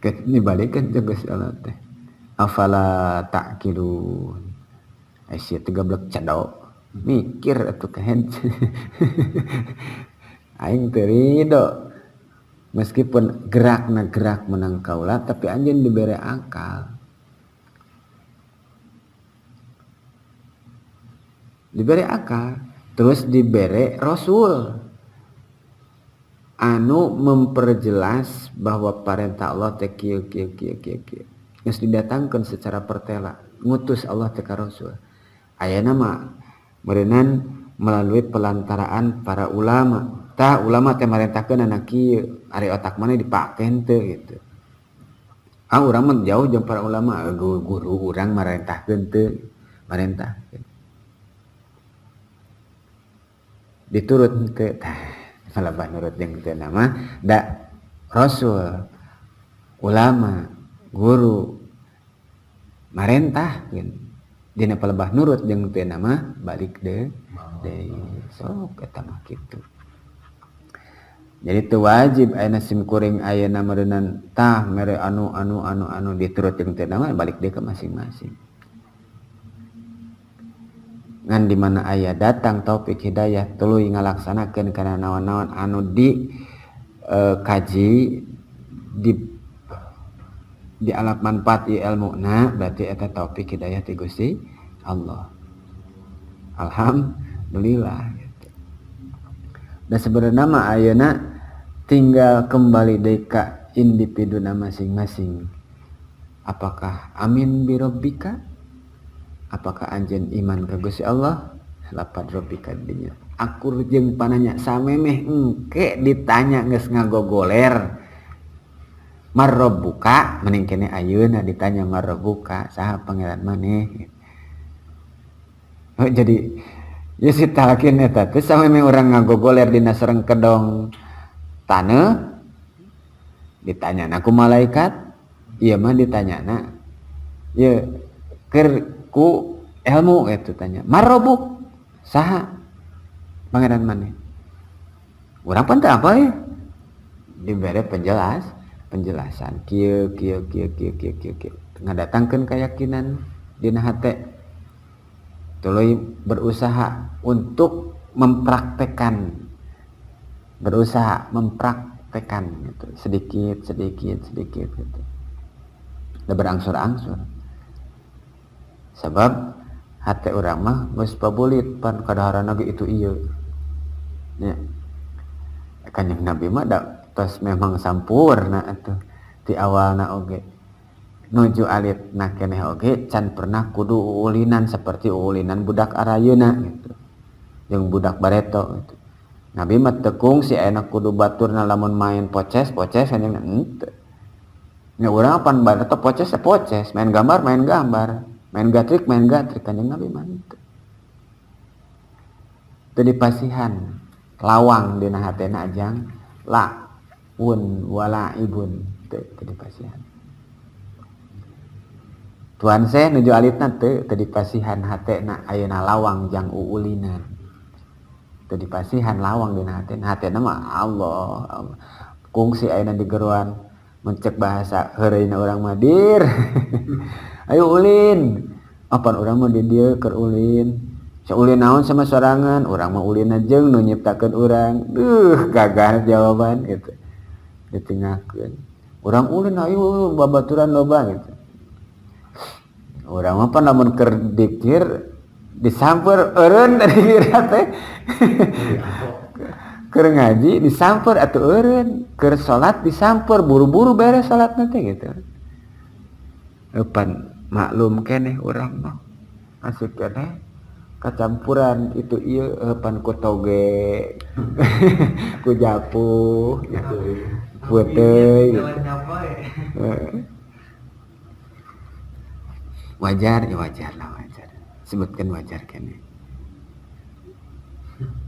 Ini balikan ke Gusti Allah teh. Afala ta'qilun. Sia teh gablek cedok. Mikir atuh kehen. Aing teu rido. Meskipun gerakna gerak menang kaula tapi anjeun dibere akal. Diberi akal, terus diberi rasul anu memperjelas bahwa perintah Allah teh kieu kieu kieu kieu kieu. Geus didatangkeun secara pertela, ngutus Allah teh ka rasul. Ayeuna mah meureunan melalui pelantaraan para ulama. Tah ulama teh marentahkeun anak kieu, ari otak maneh dipake henteu gitu. Ah urang mah jauh jeung para ulama, guru urang marentahkeun teu, marentahkeun. Diturut henteu, tah palebah nurut jeung teu nama da rasul, ulama, guru marentahkeun. Dina palebah nurut jeung teu nama balik deui deui sok eta mah kitu. Jadi teu wajib ayeuna sim kuring ayeuna meureunnan tah mere anu anu anu anu diturut jeung teu nama balik deui ka masing-masing. Ngan di mana aya datang taufik hidayah tuluy ngalaksanakeun kana naon-naon anu di kaji di alap manfaat ieu ilmuna berarti eta taufik hidayah ti Gusti Allah. Alhamdulillah gitu. Dan sebenarnya mah ayeuna tinggal kembali deui ka individuna masing-masing. Apakah amin bi rabbika? Apakah anjeun iman ka Gusti Allah? Lapad rabbika dinya. Akur jeung pananya samemeh engke ditanya geus ngagogoler. Marrabbuka mending kene ayeuna ditanya marrabbuka saha pangeran maneh. Oh, jadi ya si talkin eta teh samemeh urang ngagogoler dina sareng kedong taneuh ditanyana ku malaikat, ieu mah ditanyana ye keur ku ilmu eta tanya marrabuk saha pangeran maneh. Urang pan teu apa ya dibere penjelasan kieu kieu kieu kieu kieu kieu kieu ngadatangkeun keyakinan dina hate tuluy berusaha untuk mempraktekan, berusaha mempraktekan gitu sedikit sedikit sedikit gitu. Da berangsur-angsur. Sebab hate urang mah geus pabulit pan kadaharana ge itu ieu. Nya. Kanjeng Nabi mah da tos memang sampurna atuh ti awalna oge. Nuju alitna keneh oge can pernah kudu uulinan seperti uulinan budak arayeuna gitu. Jeung budak bareto gitu. Nabi mah teu kungsi ayeuna kudu baturna lamun main poces-poces kanjeng henteu. Nya urang pan bareto poces ya poces, main gambar main gambar, main gatrik main gatrik kanjeng Nabi mah henteu. Teu dipasihan lawang dina hatena ajang la un wala ibun teu dipasihan. Tuan seh nuju alitna teu dipasihan hatena ayeuna lawang jang uulinan. Teu dipasihan lawang dina hatena, hatena mah Allah, Allah. Kungsi ayeuna digeroan mencek bahasa heureuyna urang mah dir. Ayo ulin. Apan urang mah di dieu keur ulin. Saulin naon sama sorangan, urang mah ulin jeung nu nyiptakeun urang. Duh, gagah jawaban gitu. Ditinggalkeun. Urang ulin ayo babaturan loba gitu. Urang mah pan lamun keur dikir disamper eureun tadi kira teh. Keur ngaji disamper atuh eureun, keur salat disamper buru-buru beres salatna teh gitu. Eupan maklum keneh urang mah. Masih keneh kacampuran itu ieu eupan ku toge ku japuh gitu. Peuteui gitu. Wajar ya wajar lah wajar. Sebutkan wajar keneh.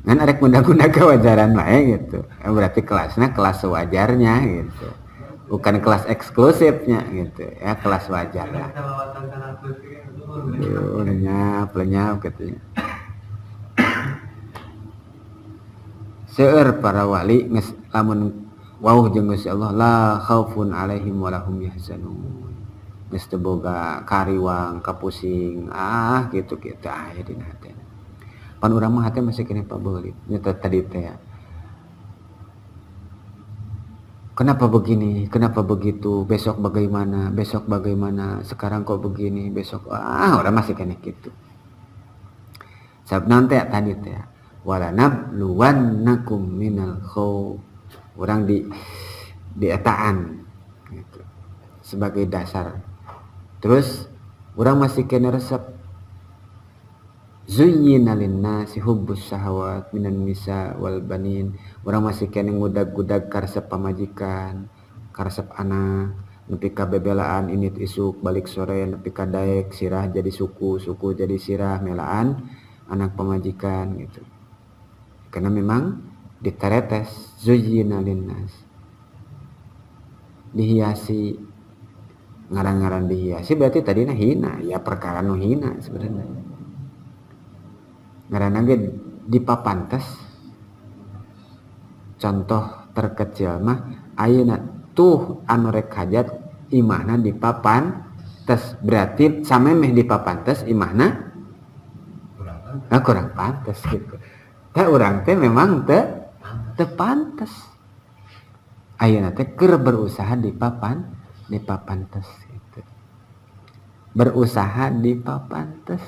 Ngan arek guna-guna kewajaran wae gitu. Berarti kelasnya kelas sewajarnya gitu. Bukan kelas eksklusifnya gitu ya, kelas wajar lah. Duh, lenyap, lenyap gitu ya. Seueur para wali geus lamun wauh jeung Gusti Allah la khaufun alaihim wa lahum yahzanun. Geus teu boga kariwang, kapusing, ah gitu-gitu aya dina hatena. Pan urang mah hate masih keneh pabeulit nya tadi teh ya. Kenapa begini, kenapa begitu, besok bagaimana, sekarang kok begini, besok, ah orang masih keneh gitu. Sabab naon teh tadi teh wala nabluwannakum minal khauf. Urang di dietaan gitu, sebagai dasar. Terus urang masih kena resep zuyyina linnasi hubbus syahawat minan nisa wal banin. Urang masih kena ngudag-gudag karesep pamajikan, karesep anak, nepi ka bebelaan ini isuk balik sore nepi ka daek sirah jadi suku, suku jadi sirah melaan anak pamajikan gitu. Karena memang diteretes zuyyina linnas, dihiasi, ngaran-ngaran dihiasi berarti tadina hina, ya perkara nu hina sebenarnya. Ngaranna ge dipapantes. Contoh terkecil mah ayeuna tuh anu rek hajat imahna dipapantes, berarti samemeh dipapantes imahna nah, kurang pantes gitu. Teh urang teh memang teu pantes. Ayeuna teh keur berusaha dipapantes gitu. Berusaha dipapantes.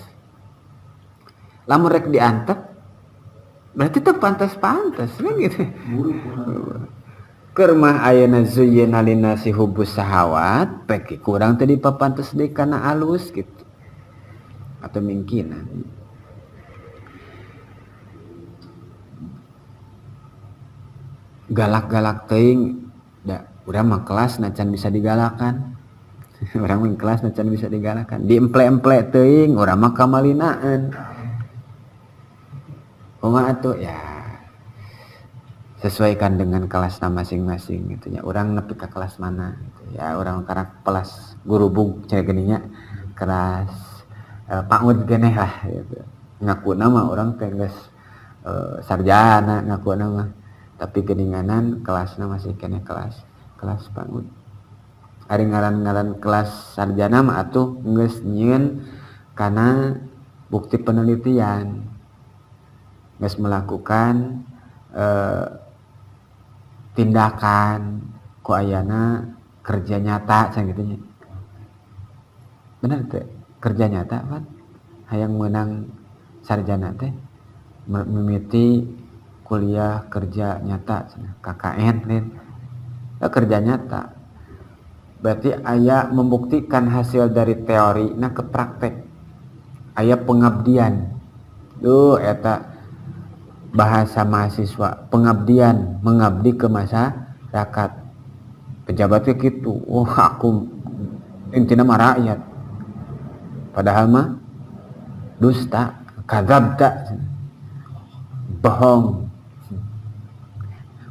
Lamun rek diantep berarti teu pantes-pantes kan gitu. Keur mah ayeuna zuyyina linnasi hubbus syahawat pek kurang teh dipapantes deui kana alus gitu. Atau mungkinan galak-galak teuing da urang mah kelas nacan bisa digalakan. Urang mah kelas nacan bisa digalakan. Diemple-emple teuing urang mah kamalinaan. Kumaha atuh ya sesuaikan dengan kelasna masing-masing gitu nya. Urang nepi ka kelas mana gitu ya. Urang karak kelas guru bug cenah geuning nya, kelas PAUD keneh lah gitu. Ngakuna mah urang teh geus sarjana ngakuna mah. Tapi geuninganan kelasna masih keneh kelas PAUD. Ari ngaran-ngaran kelas sarjana mah atuh geus nyieun kana bukti penelitian. Geus melakukan tindakan ku ayana kerja nyata cenah kitu nya. Bener teh kerja nyata kan hayang meunang sarjana teh mimiti kuliah kerja nyata cenah KKN lain. Ya, kerja nyata berarti aya membuktikan hasil dari teori na ke praktek, aya pengabdian. Duh eta bahasa mahasiswa pengabdian, mengabdi ke masyarakat. Pejabatnya gitu, wah aku intinya mah rakyat, padahal mah dusta, kadzabta, bohong.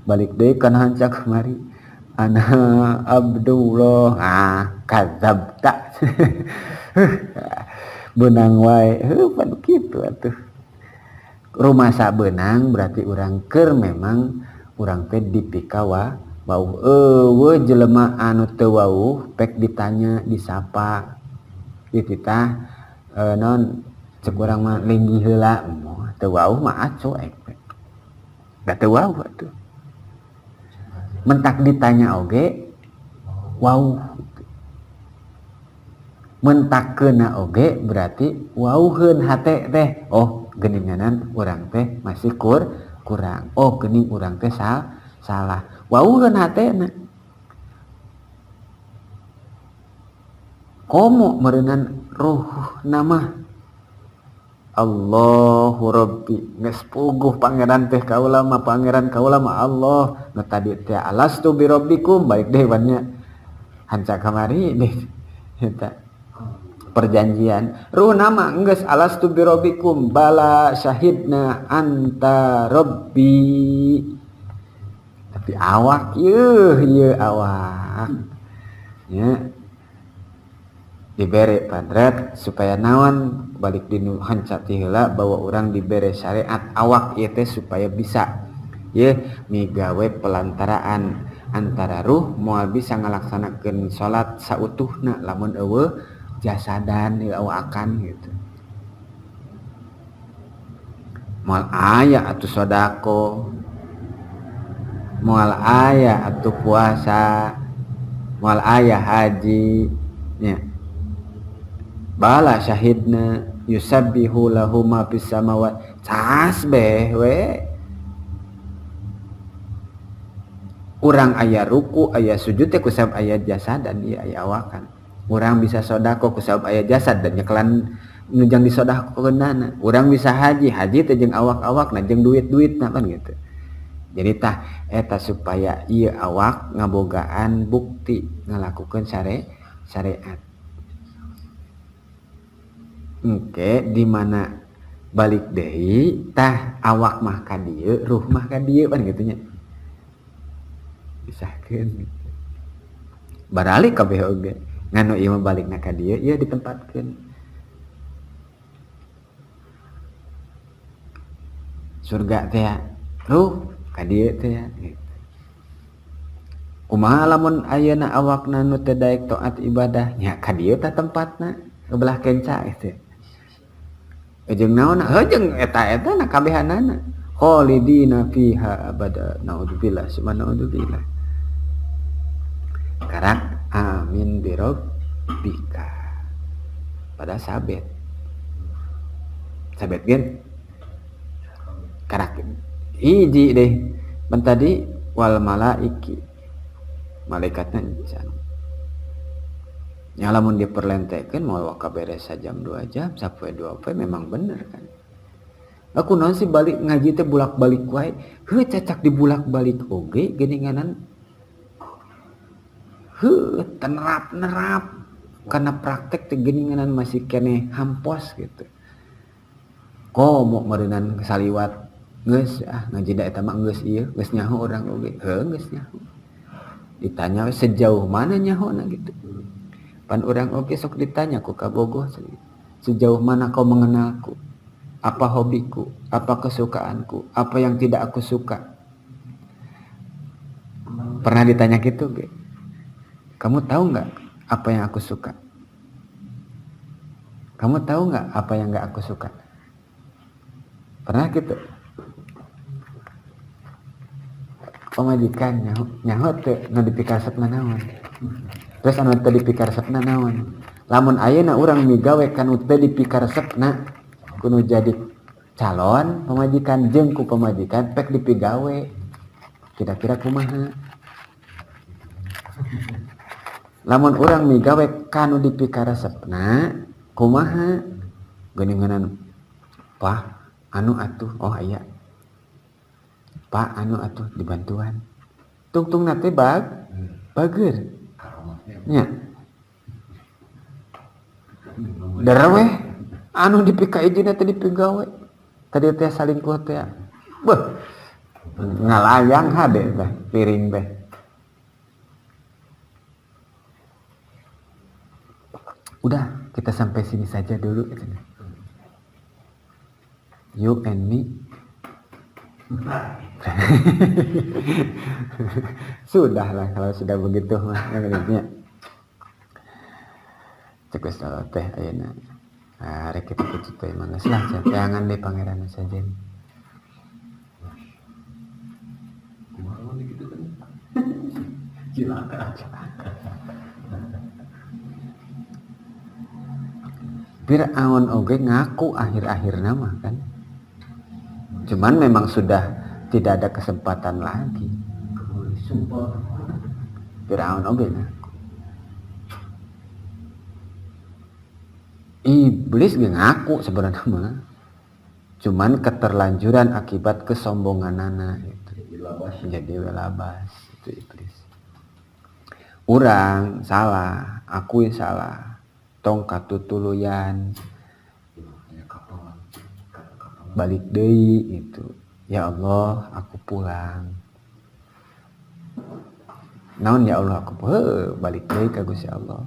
Balik deui kana hanca kamari, ana Abdullah, kadzabta. Beunang wae, heuh pan kitu atuh. Rumasa beunang berarti urang keur memang urang teh dipikawa wauh. Eueuh jelema anu teu wauh pek ditanya, disapa, dititah non cek urang mah linggih heula, teu wauh mah aco ek. Da teu wauh atuh. Mentak ditanya oge wauh. Mentak keuna oge berarti wauheun hate teh. Oh geuninganan urang teh masih kurang. Oh geuning urang teh salah. Wauheun hatena. Komo meureunan ruh nama Allahu Rabbi geus puguh pangeran teh kaula mah, pangeran kaula mah Allah. Nu tadi teh alastu bi rabbikum balik deui nya hanca kamari deh eta perjanjian. Ruh nama geus alastu bi rabbikum bala syahidna anta rabbi. Tapi awak yeuh ieu awak nya dibere padrat supaya naon balik dinu hanca ti heula bahwa urang dibere syariat awak ieu teh supaya bisa ye migawe pelantaraan antara ruh moal bisa ngalaksanakeun salat sautuhna lamun eueuh jasadan ieu awakan gitu. Moal aya atuh sedekah, moal aya atuh puasa, moal aya haji nya. Bala syahidna Yusabbihu lahu ma fis samawati tasbih we. Urang aya ruku, aya sujud teh kusabab aya jasad dan ieu aya awakan. Urang bisa sedekah kusabab aya jasad dan nyekelan nu jang disodakokeunana. Urang bisa haji, haji teh jeung awak-awakna jeung duit-duitna kan gitu. Jadi tah eta supaya ieu awak ngabogaan bukti ngalakukeun syariat. Engke di mana balik deui tah awak mah ka dieu, ruh mah ka dieu kan kitu nya. Pisahkeun gitu. Baralik kabeh oge. Ngan nu ieu mah balikna ka dieu, ieu ditempatkeun. Surga teh ruh ka dieu teh gitu. Kumaha lamun ayeuna awakna nu teu daek taat ibadah nya ka dieu tah tempatna belah kenca gitu. Jeung naon? Heuh jeung eta-eta na kabehanana. Khalidina fiha abada. Naudzubillah summa naudzubillah. Karak amin birabbika. Pada sabet. Sabet gen karak hiji deh. Ban tadi wal malaiki. Malaikatna encan. Nya lamun diperlentekeun moal waka beres sajam 2 jam sapoe 2 poe memang bener kan. Aku naon sih balik ngaji teh bulak-balik wae. Heuh cacak dibulak-balik oge geuninganan. Heuh tenerap-nerap karena praktek teh geuninganan masih keneh hampos gitu. Komo meureunnan saliwat geus ah ngaji da eta mah geus ieu geus nyaho urang oge. Heuh geus nyaho. Ditanya sejauh mana nyahona gitu. Pan urang oge sok ditanya ku kabogoh sejauh mana kau mengenalku, apa hobiku, apa kesukaanku, apa yang tidak aku suka. Pernah ditanya gitu ge? Kamu tahu nggak apa yang aku suka? Kamu tahu nggak apa yang nggak aku suka? Pernah gitu? Pamajikan nyaho teu nu dipikaresepna naon? Terus anu teu dipikaresepna naon? Lamun ayeuna urang migawe kanu teu dipikaresepna kudu jadi calon pamajikan jeung ku pamajikan pek dipigawe. Kira-kira kumaha? Lamun urang migawe kanu dipikaresepna kumaha? Geuninganan pah anu atuh oh aya. Pak anu atuh dibantuan. Tungtungna teh bager. Nya. Dareweh anu dipika ijina teh dipigawe. Tadi teh salingkuh teh. Beuh. Ngalayang hade teh piring teh. Udah, kita sampai sini saja dulu katanya. You and me. Sudahlah kalau sudah begitu mah ya. Cukup salah teh ayeuna. Ah rek kitu kitu teh mah geus lah teangan deui pangeran sajen. Kumaha kitu kan? Cilaka. Fir'aun oge ngaku akhir-akhir nama kan. Cuman memang sudah tidak ada kesempatan lagi. Fir'aun oge ngaku. Iblis ge ngaku sebenarnya mah. Cuman keterlanjuran akibat kesombonganana itu. Jadi welabas itu iblis. Urang salah, akui salah. Tong katutuluyan. Balik deui itu. Ya Allah, aku pulang. Naon ya Allah aku balik deui ka Gusti Allah.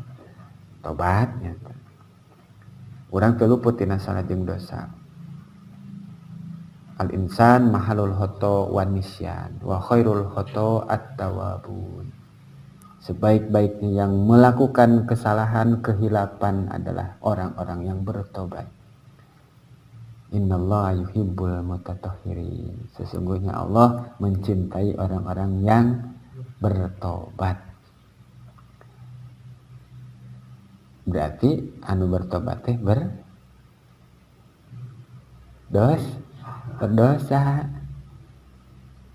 Tobat nyata. Urang teu luput tina salah jeung dosa. Al insan mahalul khoto wan nisyan wa khairul khoto at-tawwabun. Sebaik-baiknya yang melakukan kesalahan, kehilapan adalah orang-orang yang bertobat. Innallaha yuhibbul mutatahhirin. Sesungguhnya Allah mencintai orang-orang yang bertobat. Berarti anu bertobat teh Berdosa.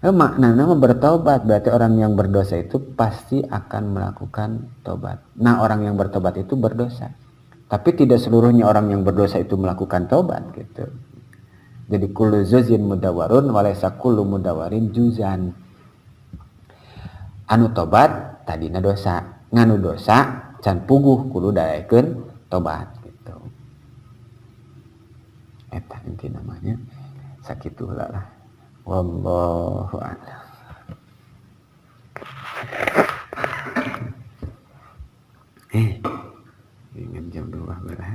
Maknanya mah bertobat berarti orang yang berdosa itu pasti akan melakukan tobat. Nah, orang yang bertobat itu berdosa. Tapi tidak seluruhnya orang yang berdosa itu melakukan tobat gitu. Jadi kullu juzin mudawarun walaysa kullu mudawarin juzan. Anu tobat tadina dosa, nganu dosa can puguh kudu daekeun tobat gitu. Eta inti namanya sakitu heula lah. Wallahu a'lam. Ingat jam 12.